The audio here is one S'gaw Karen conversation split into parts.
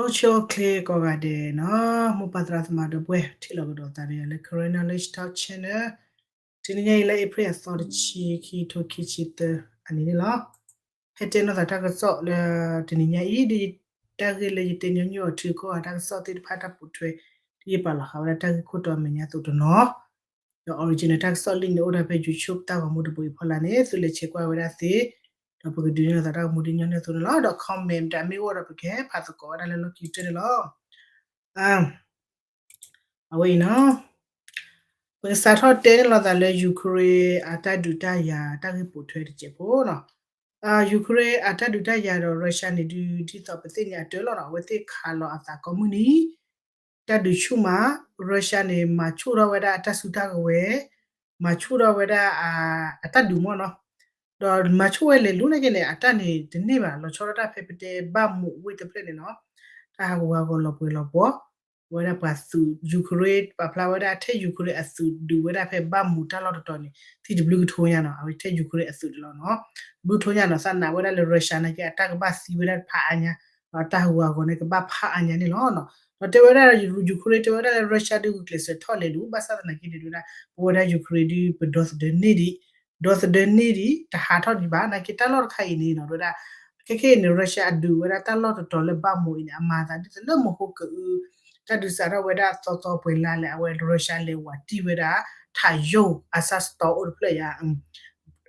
အိၣ်ဆူၣ်အိၣ်ချ့ကိးဂၤဒဲးနီၤ, မိၢ်ပၢ်သရၣ်သမါဒီပုၢ်ဝဲၢ် ထံၣ်လိာ်ကဒီးသးဒီးယၤလၢ Karen Knowledge Talk Channel, တနံၤညါအံၤလၢ April အသီတဆံ ခံထိခံဆံသၢအနံၤန့ၣ်လီၤ. ဟဲတဲနီၢ်သးတၢ်ကစီၣ်လၢတနံၤညါအံၤ ဒ်တၢ်ဂ့ၢ်လၢယတဲညီနုၢ်အီၤ ထုကီၢ်အတၢ်ကစီၣ်သ့ၣ်တဖၣ်တၢ်ပိာ်ထွဲ ဒ်ယပာ်လီၤဃာ်ဝဲဒၣ်တၢ်ဂ့ၢ်ခိၣ်တီအမဲာ်ညါအသိးတနီၤ, ဒီး original တၢ်ကစီၣ်လံာ်န့ၣ် အိၣ်ဒၣ်ဖဲ YouTube တၢ်ဂီၤမူတဘိအံၤဖီလာ်န့ၣ် သုလဲၤဆဲးကွၢ်ဝဲဒၣ်သ့, ဒီးပကဒုးန့ၢ်လိာ်သးတၢ်ဂီၤမူဒ်ညီနုၢ်အသိးန့ၣ်လီၤ. ဒီး comment တၢ်မ့ၢ်အိၣ်ဒီးပကဟဲဖးသကိးဝဲဒၣ်လၢလီၢ်ခံကတၢၢ်န့ၣ်လီၤ. အဝဲအံၤနီၤ, ပကစးထီၣ်တဲန့ၢ်လိာ်သးလၢ Ukraine အတၢ်ဒုးတၢ်ယၤ တၢ်ဂ့ၢ်ပိာ်ထွဲတစဲးဖိနီၤ. Ukraine အတၢ်ဒုးတၢ်ယၤဒီး Russia န့ၣ်ဒုး ဒ်သိးပသ့ၣ်ညါအတၢ်လီၤနီၤ, အဝဲသ့ၣ်ခးလီၤအသးကိးမုၢ်နံၤ တၢ်ဒုးဆူၣ်မး, Russia န့ၣ် မၤဆူၣ်ထီၣ်ဝဲဒၣ်အတၢ်စုတၢ်ကဝဲၤ, မၤဆူၣ်ထီၣ်ဝဲဒၣ် အတၢ်ဒုးမ့ၢ်နီၤ, ဒီးမၤဆူၣ်ဝဲလဲၤလူၤနာ်က့န့ၣ် အတၢ်န့ၣ်တန့ၢ်ဘၣ်, လီၤဆီဒၣ်တၢ်ဖဲပတဲဘၣ်မူးဝ့ၢ်တဖျၢၣ်န့ၣ်နီၤ, တၢ်ဟးဂူာ်ဟးဂီၤလီၤပှဲၤလီၤပှီၤ, ဝဲဒၣ်ပှၤသုး Ukraine ပာ်ဖျါဝဲဒၣ်ထဲ Ukraine အသုးဒုးဝဲဒၣ်ဖဲဘၣ်မူးတၢ်လီၢ်တတီၤန့ၣ် သံတဘျုးကထိညါနီၤ, အဝဲထဲ Ukraine အသုးတလီၤနီၤ, ဘျုးကထိညါနီၤ, သးနာ်ဝဲဒၣ်လၢ Russia နာ်က့ အတၢ်ကဘၣ်သံဝဲဒၣ်ဖးအါညါ, ဒီးတၢ်ဟးဂူာ်ဟးဂီၤန့ၣ် ကဘၣ်ဖးအါညါန့ၣ်လီၤနီၤ. ဒီးတဲဝဲဒၣ် Ukraine တဲဝဲဒၣ်လၢ Russia ဒုးဂုာ်ကျဲးစၢးထီၣ်လဲၤလူၤ, ဘၣ်ဆၣ်သနာ်က့န့ၣ် တဲဝဲဒၣ် ပဝဲဒၣ် Ukraine ဒုးပဒီသဒၢန့ၢ်ဒံး, ဒီသဒၢန့ၢ်ဒံး တဟးထီၣ်ဒံးဘၣ်, နာ်က့တၢ်လီၢ်တခါအံၤန့ၣ်နီၤ, တဲဝဲဒၣ် ခဲခဲအံၤန့ၣ် Russia အဒုးဝဲဒၣ်တၢ်လီၢ်တတီၤလၢဘၣ်မူးအံၤန့ၣ် အမၤသးဒ်သိးလၢမဟိကအု တၢ်ဒုးစးထီၣ်ဝဲဒၣ်သီသီပှဲၤလါလဲၣ်, အဝဲ Russia လဲၤဝးတံၢ်ဝဲဒၣ် ထးယိာ် အစၢ်စတီအိၣ်တဖျၢၣ်ယါ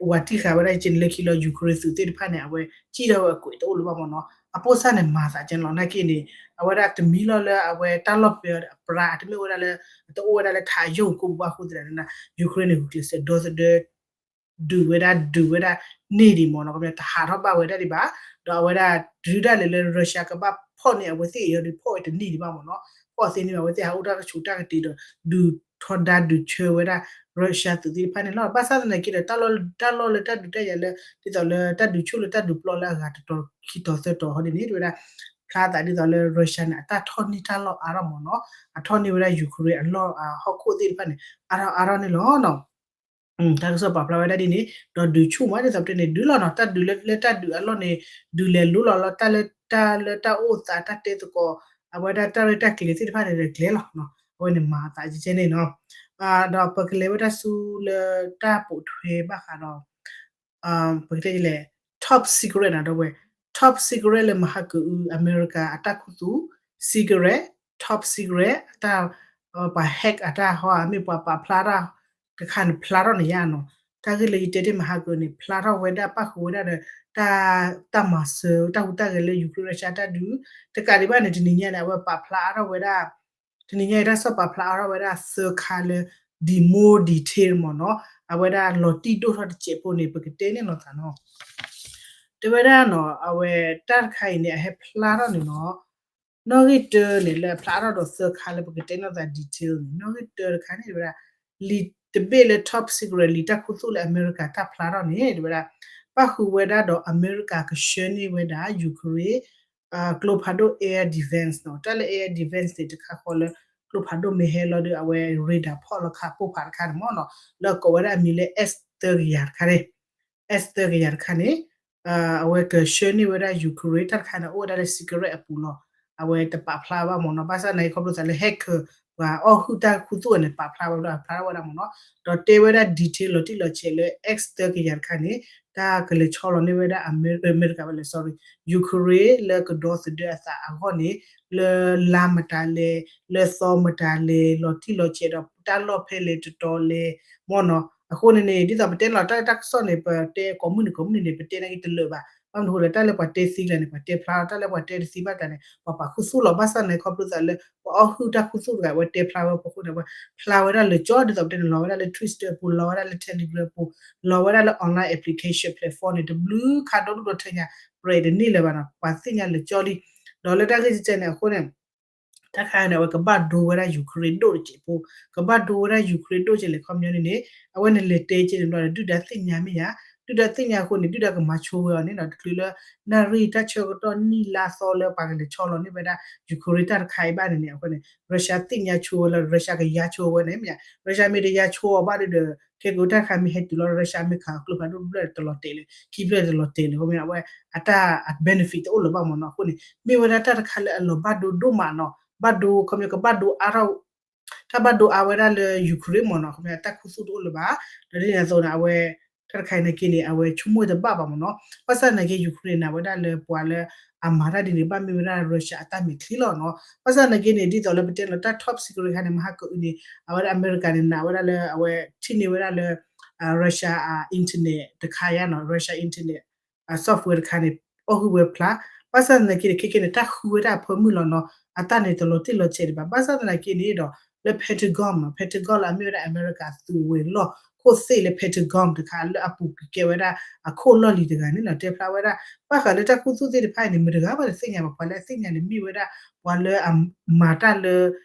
ဝးတံၢ်ဃာ်ဝဲဒၣ် က့န့ၣ်လၢခံလီၤ Ukraine သုးသ့ၣ်တဖၣ်န့ၣ် အဝဲစံၣ်ထီၣ်ဝဲအကွဲးတအိၣ်လၢၤဘၣ်မ့ၢ်နီၤ, အပိၢ်စၢ်န့ၣ်မၤသးကဲန့ၣ်လီၤ, နာ်က့န့ၣ် အဝဲဒၣ်တမံၤလီၤလၢအဝဲတၢ်လီၢ်ပၢအပြါ တမ့ၢ်ဝဲဒၣ်လၢ တအိၣ်ဝဲဒၣ်လၢထးယိာ်ကိးပူၤဘၣ်အဃိသတးန့ၣ် Ukraine န့ၣ် ဂုာ်ကျဲးစၢးဒီသဒၢ ဒုးဝဲဒၣ် ဒုးဝဲဒၣ်န့ၢ်ဒံးမ့ၢ်နီၤ, ကမျၢၢ်တဟးထီၣ်ဘၣ်ဝဲဒၣ်ဒံးဘၣ်, ဒီးအဝဲဒၣ်တုၤဒၣ်လဲာ်လၢ Russia ကဘၣ်ဖီၣ်န့ၢ်အဝဲသ့ၣ်အံၤဒီး ဖီၣ်ဝဲတန့ၢ်ဒံးဘၣ်မ့ၢ်နီၤ, ဖီၣ်သ့န့ၢ်ဘၣ် အဝဲသ့ၣ်ဟးအိၣ်တၢ်ကဆူးတၢ်ကတ့ၤဒီး ဒုးထီဒါဒုးဆၢဝဲဒၣ် Russia သုးသ့ၣ်တဖၣ်န့ၣ်လီၤ. ဘၣ်ဆၣ်သနာ်က့ဒီး တၢ်လီၢ်လၢတၢ်ဒုးတၢ်ယၤလၢ ဒ်သိးလၢတၢ်ဒုးဆူၣ်လၢတၢ်ဒုးပျီလၢအဂၤတတီၤခံတီၤသၢတီၤဟီဒ်န့ၣ် တဲဝဲဒၣ် ဖျါသးဒ်သိးလၢ Russia န့ၣ် အတၢ်ထီၣ်န့ၢ်တၢ်လီၢ်အါထီၣ်မ့ၢ်နီၤ, အထီၣ်န့ၢ်ဝဲဒၣ် Ukraine အလီၢ်အဟီၣ်ခိၣ်သ့ၣ်တဖၣ်န့ၣ် အါထီၣ်အါထီၣ်န့ၣ်လီၤနီၤ. တၢ်ကစီၣ်ပာ်ဖျါဝဲဒၣ်ဒ်န့ၣ် ဒီးဒုးဆူၣ်မးဒ်သိးပတဲန့ၣ် ဒုးလီၤနီၤ, တၢ်ဒုးလၢလၢတၢ်ဒုးအလီၢ်န့ၣ် ဒုးလဲၤလိၤလီၤလီၤ တၢ်လၢတၢ်လၢတၢ်အိၣ်သး တၢ်တဲသကိး အဝဲဒၣ်တၢ်ရဲၣ်တၢ်ကျဲၤသ့ၣ်တဖၣ်န့ၣ်ဒီးကျဲၤလီၤနီၤ, အဝဲန့ၣ်မၤသးကဲကဲန့ၣ်နီၤ. ဒီးပကလဲၤဝဲဒၣ်ဆူလၢတၢ်ပိာ်ထွဲဘၣ်ဃးဒီး ပကတဲလဲၣ် top secret နီၤ ဒီပုၢ်ဝဲၢ်, top secret လၢမဟါကအု အမဲရကၤအတၢ်ခူသူၣ် secret, top secret အတၢ် ပှၤ hack အတၢ်ဟီ မ့ၢ်ပှၤပာ်ဖျါထီၣ်တခါန့ၣ် ဖျါထီၣ်န့ၣ်ယါနီၤ. တၢ်ဂ့ၢ်လၢယတဲတ့ၢ်မဟါကအုန့ၣ် ဖျါထီၣ်ဝဲဒၣ် ပၣ်ဃုာ်ဝဲဒၣ်ဒီး တၢ် တၢ်မၤစၢၤ တၢ်ဟူးတၢ်ဂဲၤလၢ Ukraine Russia တၢ်ဒုး တကးဒံးဘၣ်န့ၣ် တနံၤညါန့ၣ် အဝဲပာ်ဖျါအါထီၣ်ဝဲဒၣ် တနံၤညါအံၤ တၢ်ကစီၣ်ပာ်ဖျါအါထီၣ်ဝဲဒၣ်သၢခါလၢ ဒံး more detail မ့ၢ်နီၤ, အဝဲဒၣ်လီၤတံၢ်ဒိၣ်ထီၣ်တစဲးဖိန့ၣ် ပကတဲန့ၢ်လိာ်သးနီၤ. တဲဝဲဒၣ်နီၤ အဝဲတၢ်တခါအံၤန့ၣ် အဟဲဖျါထီၣ်န့ၣ်နီၤ, နီၣ်ဂံၢ်တၢန့ၣ် လၢအဖျါထီၣ်ဒီးသၢခါလၢပကတဲန့ၢ်လိာ်သး detail န့ၣ် နီၣ်ဂံၢ်တၢတခါန့ၣ် တဲဝဲဒၣ် လံာ်တဘ့ၣ်လၢ top secret လံာ်တၢ်ခူသူၣ်လၢအမဲရကၤတၢ်ဖျါထီၣ်န့ၣ် တဲဝဲဒၣ် ပၣ်ဃုာ်ဝဲဒၣ်ဒီးအမဲရကၤကဆှၢန့ၢ်ဝဲဒၣ် Ukraine ကျိဖးဒိၣ် air defense နီၤ, တၢ်လၢ air defense န့ၣ် တခါဃီလၢ ကျိဖးဒိၣ်မ့ၢ်ဟဲလီၤဒီး အဝဲ radar ဖီၣ်လီၤခးပိၢ်ဖးတခါန့ၣ်မ့ၢ်နီၤ, လၢကိးဝဲဒၣ်အမံၤလၢ S သၢကယၤတခါန့ၣ်, S သၢကယၤတခါန့ၣ် အဝဲကဆှၢန့ၢ်ဝဲဒၣ် Ukraine တၢ်တခါန့ၣ် အိၣ်ဝဲဒၣ်လၢ secret အပူၤလီၤ. အဝဲတပာ်ဖျါဘၣ်မ့ၢ်နီၤ, ဘၣ်ဆၣ်နာ်က့ခီဖျိသးလၢ hacker ပှၤအီၣ်ဟုၣ်တၢ်ခူသူၣ်န့ၣ် ပာ်ဖျါဝဲဒၣ် ဖျါထီၣ်ဝဲဒၣ်မ့ၢ်နီၤ, ဒီးတဲဝဲဒၣ် detail လီၤတံၢ်လီၤဆဲးလၢ X သၢကယၤတခါန့ၣ် တၢ်ကလဲၤဆီလီၤန့ၢ်ဝဲဒၣ် အမဲရကၤ ဝဲလဲၣ် sorry, Ukraine လၢကဒီသဒၢအသးအဂီၢ်န့ၣ် လၢလါမတၤလဲၣ် လၢသီမတၤလဲၣ် လီၤတံၢ်လီၤဆဲးဒီးတၢ်လီၢ်ဖဲလဲၣ်တတီၤလဲၣ် မ့ၢ်နီၤ. အဃိန့ၣ်န့ၣ် ဒ်သိးပတဲလီၤတၢ်တၢ်ကစီၣ်န့ၣ် ပတဲကိးမုၢ်နံၤကိးမုၢ်နံၤန့ၣ် ပတဲနာ်က့တလၢာ်ဘၣ်. ဘၣ်မနုၤအဃိလဲၣ် တၢ်လၢပှၤတဲသံကျါန့ၣ် ပှၤတဲဖျါလီၤ, တၢ်လၢပှၤတဲတသံဘၣ်ကျါန့ၣ် ပှၤပာ်ခူသူၣ်လီၤ. ဘၣ်ဆၣ်နာ်က့ခီဖျိသးလၢ ပှၤအီၣ်ဟုၣ်တၢ်ခူသူၣ်တဂၤ အဝဲတဲဖျါဝဲအဃိန့ၣ် ပှၤဖျါဝဲဒၣ်လၢာ်ကၠီ ဒ်သိးပတဲန့ၣ် လီၤဝဲဒၣ်လၢ Twitter အပူၤ လီၤဝဲဒၣ်လၢ Telegram အပူၤ လီၤဝဲဒၣ်လၢ online application platform န့ၣ် တဘျုးခါဒီဒူၣ်ဒီထၢညါ ပြဲးတန့ၢ်လၢၤဘၣ်နီၤ, ပှၤသ့ၣ်ညါလၢာ်ကၠီလံ. ဒီးလၢတၢ်ဂ့ၢ်ကဲန့ၣ်အဃိန့ၣ် တၢ်ခါန့ၣ် အဝဲကဘၣ်ဒိဝဲဒၣ် Ukraine ဒိၣ်တစဲးဖိ, ကဘၣ်ဒိဝဲဒၣ် Ukraine ဒိၣ်ကဲလဲၣ် ခီပညီန့ၣ်န့ၣ် အဝဲန့ၣ်လဲၤတဲကဲန့ၣ်ဘျီဒီး ဒုၣ်ဒါသ့ၣ်ညါမ့ၢ်ယါ, ဒုၣ်ဒါသ့ၣ်ညါအဃိန့ၣ် ဒုၣ်ဒါကမၤဆိဝဲအီၤန့ၣ်နီၤ, တချုးလၢ နၣ်ရံၣ်တၢ်ဆၢကတီၢ်နံၣ်လါသီလၢပှၤကလဲၤဆီလီၤန့ၢ်ဝဲဒၣ် Ukraine တၢ်တခါအံၤဘၣ်န့ၣ်န့ၣ် အဃိန့ၣ် Russia သ့ၣ်ညါဆိဝဲလၢ Russia ကယါဆိဝဲန့ၣ်မ့ၢ်ယါ, Russia မ့ၢ်တယါဆိအီၤဘၣ်ဒီး ခဲကိးတၢ်တခါမ့ၢ်ဟဲတုၤလီၤ Russia မ့ၢ်ခးအီၤကျိဖးဒိၣ်တဘျီတလီၤတဲာ်လၢၤ ခံဖျၢၣ်တလီၤတဲာ်လၢၤ အဝဲ အတၢ် benefit တအိၣ်လၢၤဘၣ်မ့ၢ်နီၤ. အဃိန့ၣ် မ့ၢ်ဝဲဒၣ်တၢ်တခါလၢအလီၤဘၣ်ဒိဒိၣ်မးနီၤ ဘၣ်ဒိ ခီပညီကဘၣ်ဒိအါထီၣ် တၢ်ဘၣ်ဒိအါဝဲဒၣ်လၢ Ukraine မ့ၢ်နီၤ ခီပညီတၢ်ခူသူၣ်တအိၣ်လၢၤဘၣ်. ဒီးဒ်န့ၣ်အသိးန့ၣ် အဝဲ တၢ်တခါအံၤနာ်က့န့ၣ် အဝဲဆိကမိၣ်တဘၣ်ဘၣ်မ့ၢ်နီၤ. ဘၣ်ဆၣ်နာ်က့ Ukraine န့ၣ် အဝဲဒၣ်လၢပှၤလၢအမၤတၢ်ဒ်န့ၣ် ဘၣ်မ့ၢ်ဝဲဒၣ် Russia အတၢ်မဲာ်ချံလီၤနီၤ. ဘၣ်ဆၣ်နာ်က့န့ၣ် ဒ်သိးလၢပတဲလီၤတၢ် top secret ခါန့ၣ် မဟါကအုန့ၣ် အဝဲဒၣ်အမဲရကၤန့ၣ် နာ်ဝဲဒၣ်လၢအဝဲ ထံၣ်န့ၢ်ဝဲဒၣ်လၢ Russia internet တခါယါနီၤ Russia internet software တခါန့ၣ် အီၣ်ဟုၣ်ဝဲဖျါ. ဘၣ်ဆၣ်သနာ်က့န့ၣ် ခဲကဲန့ၣ် တၢ်ဃုဝဲဒၣ်အဖၢမုၢ်လီၤနီၤ. အတၢ်န့ၣ်တလီၤတံၢ်လီၤဆဲးဒံးဘၣ်. ဘၣ်ဆၣ်သနာ်က့န့ၣ်ဒီး လၢ Pentagon နီၤ Pentagon လၢအမ့ၢ်ဝဲဒၣ်အမဲရကၤသုးဝဲၤလီၢ်ခိၣ်သ့ၣ်လၢ Pentagon တခါ လၢအပူၤကွံာ်ကဲဝဲဒၣ်အခိၣ်လီၢ်လံၤတဂၤန့ၣ်နီၤ တဲဖျါဝဲဒၣ် ဘၣ်ဃးလၢတၢ်ခူသူၣ်သ့ၣ်တဖၣ်အံၤန့ၣ် မတဂၤဘၣ်တသ့ၣ်ညါဘၣ်. ပှၤလၢအသ့ၣ်ညါန့ၣ် မ့ၢ်ဝဲဒၣ် ပှၤလၢအမၤတၢ်လၢ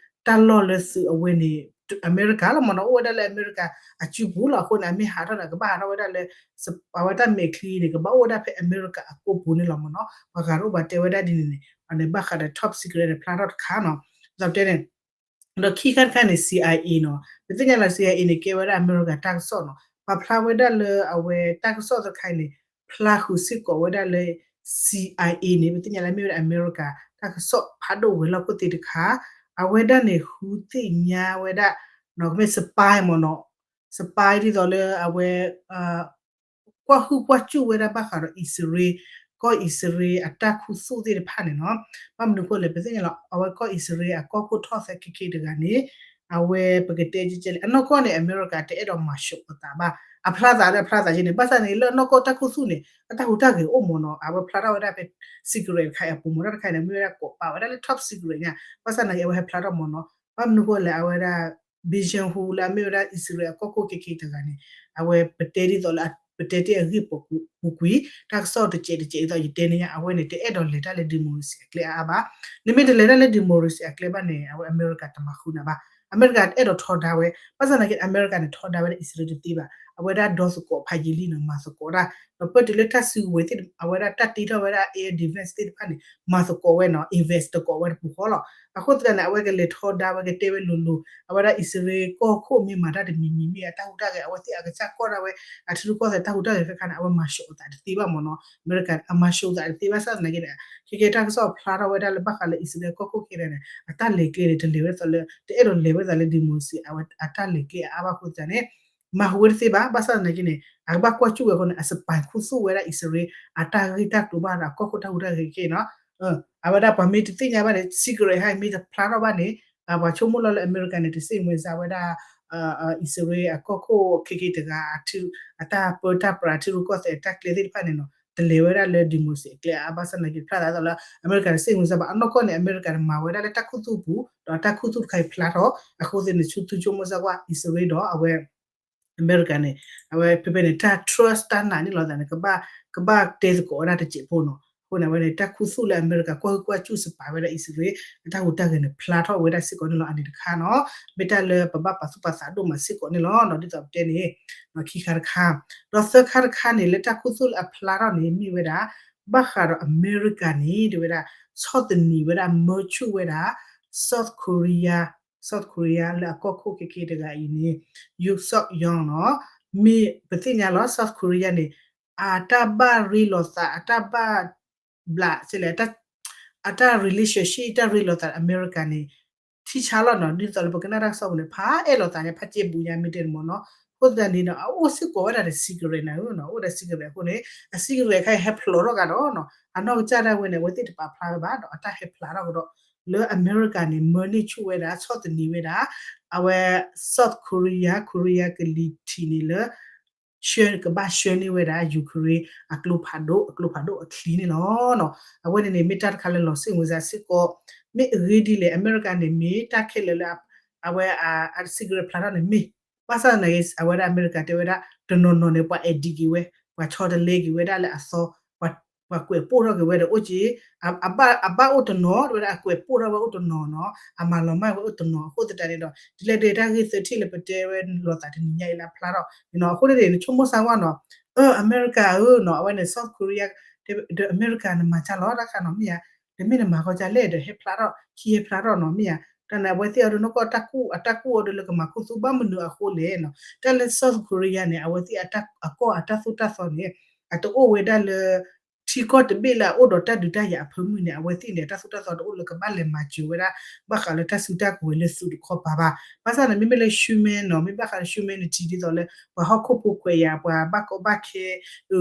တၢ်လီၢ်လၢသုးအဝဲန့ၣ် အမဲရကၤလီၤမ့ၢ်နီၤ. အိၣ်ဝဲဒၣ်လၢအမဲရကၤအစုပူၤလီၤ. အဃိန့ၣ် အမ့ၢ်ဟးထီၣ်န့ၣ် ကဘၣ်ဟးထီၣ်ဝဲဒၣ်လၢ အဝဲတၢ်မဲာ်ချံန့ၣ် ကဘၣ်အိၣ်ဝဲဒၣ်ဖဲအမဲရကၤအကိာ်ပူၤန့ၣ်လီၤမ့ၢ်နီၤ. ပှၤဂၤတအိၣ်ဘၣ်တဲဝဲဒၣ်ဒ်န့ၣ်န့ၣ် အန့ၣ်ဘၣ်ဃးဒီး top secret န့ၣ် ဖျါထီၣ်တခါနီၤ. ဒီးတဲန့ၣ် ဒီးခံခါတခါန့ၣ် CIA နီၤ. ပသ့ၣ်ညါလီၤ CIA န့ၣ် ကဲဝဲဒၣ်အမဲရကၤတၢ်ကစီၣ်နီၤ. ပှၤဖျါဝဲဒၣ်လၢအဝဲတၢ်ကစီၣ်တခါအံၤန့ၣ် ဖျါဃုာ်စ့ၢ်ကီးဝဲဒၣ်လၢ CIA န့ၣ် ပသ့ၣ်ညါလၢမ့ၢ်ဝဲဒၣ်အမဲရကၤ တၢ်ကစီၣ်ဖးဒိၣ်ဝဲၤလီၢ်ခိၣ်သ့ၣ်တခါ အဝဲဒၣ်န့ၣ် ဃုသ့ၣ်ညါဝဲဒၣ် နီၤ ကမ့ၢ် spy မ့ၢ်နီၤ spy ဒ်သိးလၢအဝဲ ကွၢ်ဟုၣ်ကွၢ်စူၣ်ဝဲဒၣ်ဘၣ်ဃးဒီးအံၣ်စရ့လး ကီၢ်အံၣ်စရ့လးအတၢ်ခူသူၣ်သ့ၣ်တဖၣ်န့ၣ်နီၤ. ဘၣ်မနုၤအဃိလဲၣ် ပသ့ၣ်ညါလီၤ အဝဲကီၢ်အံၣ်စရ့လးအကီၢ်ခိၣ်ထီၣ်သဲခဲကဲတဂၤန့ၣ် အဝဲပကတဲကဲကဲလံ အနီၢ်ကီၢ်န့ၣ် အမဲရကၤတအဲၣ်ဒိးမၤၡိးအသးဘၣ်. အဖျါသးလၢအဖျါသးကဲန့ၣ် ဘၣ်ဆၣ်န့ၣ် လၢအနီၢ်ကီၢ်တၢ်ခူသူၣ်န့ၣ် အတၢ်ဟူးတၢ်ဂဲၤအိၣ်မ့ၢ်နီၤ. အဝဲဖျါထီၣ်ဝဲဒၣ်ဖဲ secret တခါအံၤအပူၤမ့ၢ်နီၤ တၢ်တခါအံၤန့ၣ် မ့ၢ်ဝဲဒၣ်ကိးပာ်ဝဲဒၣ်လၢ top secret ညါ ဘၣ်ဆၣ်သနာ်က့ အဝဲဟဲဖျါထီၣ်မ့ၢ်နီၤ. ဘၣ်မနုၤအဃိလဲၣ် အဝဲဒၣ် Bijan Hu လၢအမ့ၢ်ဝဲဒၣ်အံၣ်စရ့လးအကီၢ်ခိၣ်ခဲကဲတဂၤန့ၣ် အဝဲပတဲဒ်သိးလၢ ပတဲတ့ၢ်အဂ့ၢ်ပူၤကွံာ် တၢ်ကစီၣ်တစဲးတစဲးဒ်သိးယတဲန့ၣ်ညါ အဝဲန့ၣ် တအဲၣ်ဒိးလဲၤတၢ်လၢ democracy အကျဲအါအါဘၣ်. နမ့ၢ်တလဲၤတၢ်လၢ democracy အကျဲဘၣ်န့ၣ် အဝဲအမဲရကၤတမၤဃုာ်နၤဘၣ်. အမဲရကၤတအဲၣ်ဒိးထီဒါဝဲ ဘၣ်ဆၣ်သနာ်က့ အမဲရကၤန့ၣ် ထီဒါဝဲဒၣ်အံၣ်စရ့လးတသ့ဘၣ်. အဝဲဒၣ်ဒီသကိးဖးယံာ်လံနီၤ မၤသကိးတၢ် ဒီးပတုၤလၢတၢ်စုကဝဲၤသ့ၣ် အဝဲဒၣ်တၢ်တ့ထီၣ်ဝဲဒၣ် air defense သ့ၣ်တဖၣ်န့ၣ် မၤသကိးဝဲနီၤ invest သကိးဝဲတပူၤဃီလီၤ. အဃိသတးန့ၣ် အဝဲကလဲၤထီဒါဝဲကတဲဝဲလိၤလိၤ အဝဲဒၣ်အံၣ်စရ့လးကီၢ်ခိၣ်မ့ၢ်မၤတၢ်တမံၤမံၤမ့ၢ် အတၢ်ဟူးတၢ်ဂဲၤ အဝဲသ့ၣ်အကစၢ်ကီၢ်ဒၣ်ဝဲ အထံရူၢ်ကီၢ်သဲးတၢ်ဟူးတၢ်ဂဲၤခဲခါန့ၣ် အဝဲမၤၡိးအသးတသ့ဘၣ်မ့ၢ်နီၤ. အမဲရကၤအမၤၡိးအသးတသ့ဘၣ်ဆၣ်သနာ်က့န့ၣ် ခဲကဲတၢ်ကစီၣ်ဖျါထီၣ်ဝဲဒၣ်လၢဘၣ်ဃးလၢအံၣ်စရ့လးကီၢ်ခိၣ်ခဲကဲန့ၣ် အတၢ်လဲၤကျဲန့ၣ် တလဲၤဝဲဒ်သိးလၢ တအဲၣ်ဒိးလဲၤဝဲဒ်သိးလၢ democracy အဝဲအတၢ်လဲၤကျဲအါအါဘၣ်အဃိသတးန့ၣ် မၤဟူးဝဲတသ့ဘၣ်. ဘၣ်ဆၣ်သနာ်က့န့ၣ် အကဘၣ်ကွၢ်စူၣ်ဝဲအဃိန့ၣ် အ spy ခူသူၣ်ဝဲဒၣ်အံၣ်စရ့လး အတၢ်ဂ့ၢ်တၢ်ကျိၤဘၣ်ဒီးအကီၢ်ခိၣ်တၢ်ဟူးတၢ်ဂဲၤခဲနီၤ. အဝဲဒၣ်ပှၤမ့ၢ်တသ့ၣ်ညါဘၣ်န့ၣ် secret ဟဲမ့ၢ်တဖျါထီၣ်ဘၣ်န့ၣ် ပှၤဆိကမိၣ်လီၤလၢအမဲရကၤန့ၣ် တစ့ၣ်မွဲစါဝဲဒၣ် အံၣ်စရ့လးအကီၢ်ခိၣ်ခဲကဲတဂၤ အတၢ်ပၢတၢ်ပြးထံရူၢ်ကီၢ်သဲးတၢ်ကျဲသ့ၣ်တဖၣ်န့ၣ်နီၤ တလဲၤဝဲဒၣ်လၢ democracy အကျဲအါအါဘၣ်ဆၣ်သနာ်က့ ဖျါသးဒ်သိးလၢ အမဲရကၤတစ့ၣ်မွဲစါဘၣ်. အနီၢ်ကီၢ်န့ၣ် အမဲရကၤန့ၣ်မၤဝဲဒၣ်လၢတၢ်ခူသူၣ်ပူၤ ဒီးတၢ်ခူသူၣ်တခါအံၤဖျါထီၣ် အဃိသတးန့ၣ် ဆိကမိၣ်စၢၤကွၢ်အံၣ်စရ့လးဒီးအဝဲ အမဲရကၤန့ၣ် အဝဲဖဲဖဲန့ၣ် တၢ် trust တၢ်နာ်န့ၣ်လီၤသးန့ၣ် ကဘၣ် ကဘၣ်တဲသကိးဝဲဒၣ်တစဲးဖိနီၤ. အဃိန့ၣ် အဝဲန့ၣ် တၢ်ခူသူၣ်လၢအမဲရကၤကွၢ်ဟုၣ်ကွၢ်စူၣ် spy ဝဲဒၣ်အံၣ်စရ့လး အတၢ်ဟူးတၢ်ဂဲၤန့ၣ် ဖျါထီၣ်ဝဲဒၣ်စ့ၢ်ကီးန့ၣ်လီၤ. အန့ၣ်တခါနီၤ မ့ၢ်တၢ်လၢပဘၣ်ပာ်သူၣ်ပာ်သးဒိၣ်မးစ့ၢ်ကီးန့ၣ်လီၤ. ဒ်သိးပတဲန့ၣ် ခံခါတခါ ဒီးသၢခါတခါန့ၣ် လၢတၢ်ခူသူၣ်လၢအဖျါထီၣ်န့ၣ် မ့ၢ်ဝဲဒၣ် ဘၣ်ဃးဒီးအမဲရကၤန့ၣ် တဲဝဲဒၣ် ဆီၣ်သနံးဝဲဒၣ် မၢဆူၣ်ဝဲဒၣ် South Korea South Korea လၢအကီၢ်ခိၣ်ခဲကဲတဂၤအံၤန့ၣ် Yoon Suk Yeol နီၤ. မ့ၢ်ပသ့ၣ်ညါလီၤ South Korea န့ၣ် အတၢ်ဘၣ်ရ့လိာ်သး အတၢ်ဘၣ်ဘျး လဲၣ် အတၢ် relationship တၢ်ရ့လိာ်သးအမဲရကၤန့ၣ် ထံဆါလီၤနီၤ. ဒ်သိးလၢပကနၣ်တၢ်ကစီၣ်ပူၤန့ၣ် ဖးအဲၣ်လိာ်သးညါ ဖးကဲဘူးညါမ့ၢ်တဲန့ၣ်မ့ၢ်နီၤ. အဃိသတးန့ၣ်ဒီး အအိၣ်စ့ၢ်ကီးဝဲဒၣ်ဒီး secret န့ၣ်နီၤ အိၣ်ဒီး secret အဃိန့ၣ် အ secret ခါအံၤဟဲဖျိးထီၣ်ကဒီးနီၤ အနီၢ်ကစၢ်ဒၣ်ဝဲန့ၣ် အဝဲသ့ၣ်တပာ်ဖျါဝဲဘၣ်ဒီး အတၢ်ဟဲဖျါထီၣ်ကဒီး လၢအမဲရကၤန့ၣ် မၢန့ၢ်ဆူၣ်ဝဲဒၣ် ဆီၣ်သနံးဝဲဒၣ် အဝဲ South Korea Korea ကလံၤထံးန့ၣ်လၢ ဆှၢ ကဘၣ်ဆှၢန့ၢ်ဝဲဒၣ် Ukraine အကျိဖးဒိၣ် အကျိဖးဒိၣ်အချံန့ၣ်လီၤ. အဝဲန့ၣ်န့ၣ် မ့ၢ်တၢ်တခါလၢလီၤစ့ၣ်မုာ်စၢ်စ့ၢ်ကီး မ့ၢ်အဂ့ၢ်ဒ်လဲၣ် အမဲရကၤန့ၣ် မ့ၢ်တၢ်ခဲလၢာ်လၢ အဝဲအ secret ဖျါထီၣ်န့ၣ်မ့ၢ် ဘၣ်ဆၣ်သနာ်က့ အဝဲဒၣ်အမဲရကၤတဲဝဲဒၣ် တနီၤနီၤန့ၣ် ပှၤ edit က့ၤဝဲ ပှၤဆီတလဲက့ၤဝဲဒၣ်လၢအသီ ပှၤကွဲးပိာ်ထီၣ်က့ၤဝဲဒီးအိၣ်က့ၤ အဘၣ် အဘၣ်အိၣ်တနီၤ တဲဝဲဒၣ်အကွဲးပိာ်ထီၣ်ဝဲအိၣ်တနီၤနီၤ အမၤလီၤမၢ်ဝဲအိၣ်တနီၤ အဃိသတးန့ၣ်ဒီး ဒ်လဲၣ်ဒ်တၢ်ဂ့ၢ်သၢထံၣ်လၢပတဲဝဲလိာ်သးတနံၤညါအံၤလၢအဖျါထီၣ်န့ၣ်နီၤ အဃိန့ၣ်န့ၣ် နဆိကမိၣ်စၢ်ဝဲနီၤ အၢ အမဲရကၤဧၢနီၤ အဝဲန့ၣ် South Korea ဒီးအမဲရကၤနမၤကၢ်လီၤတၢ်ခါနီၤ မ့ၢ်ဧါ တမ့ၢ်နမၤဃီကၢ်လဲၣ်ဒီးဟဲဖျါထီၣ် ခံဟဲဖျါထီၣ်နီၤ မ့ၢ်ဧါ တၢ်န့ၣ် အဝဲသ့ၣ်အဒိနီၢ်ကီၢ်တၢ်ကူၣ် အတၢ်ကူၣ်အီၤဒ်လၢကမၤခူသူၣ်ဘၣ်မနုၤအဃိလဲၣ်နီၤ. တၢ်လၢ South Korea န့ၣ် အဝဲသ့ၣ်အကီၢ်အတၢ်သိၣ်တၢ်သီန့ၣ် အတအိၣ်ဝဲဒၣ်လၢ ထံကီၢ်တဘ့ၣ်လၢအအိၣ်ဒီးတၢ်ဒုးတၢ်ယၤအဖၢမုၢ်န့ၣ် အဝဲသ့ၣ်န့ၣ် တၢ်သိၣ်တၢ်သီတအိၣ်လၢကဘၣ်လဲၤမၤစၢၤဝဲဒၣ် ဘၣ်ဃးလၢတၢ်စုတၢ်ကဝဲၤလၢသုးတခီပၤဘၣ်. ဘၣ်ဆၣ်န့ၣ် မ့မ့ၢ်လၢ human နီၤ မ့ၢ်ဘၣ်ဃးလၢ humanity ဒ်သိးလၢ ပှၤဟီၣ်ခိၣ်ဖိခွဲးယာ် ပှၤဘၣ်ကီဘၣ်ခဲ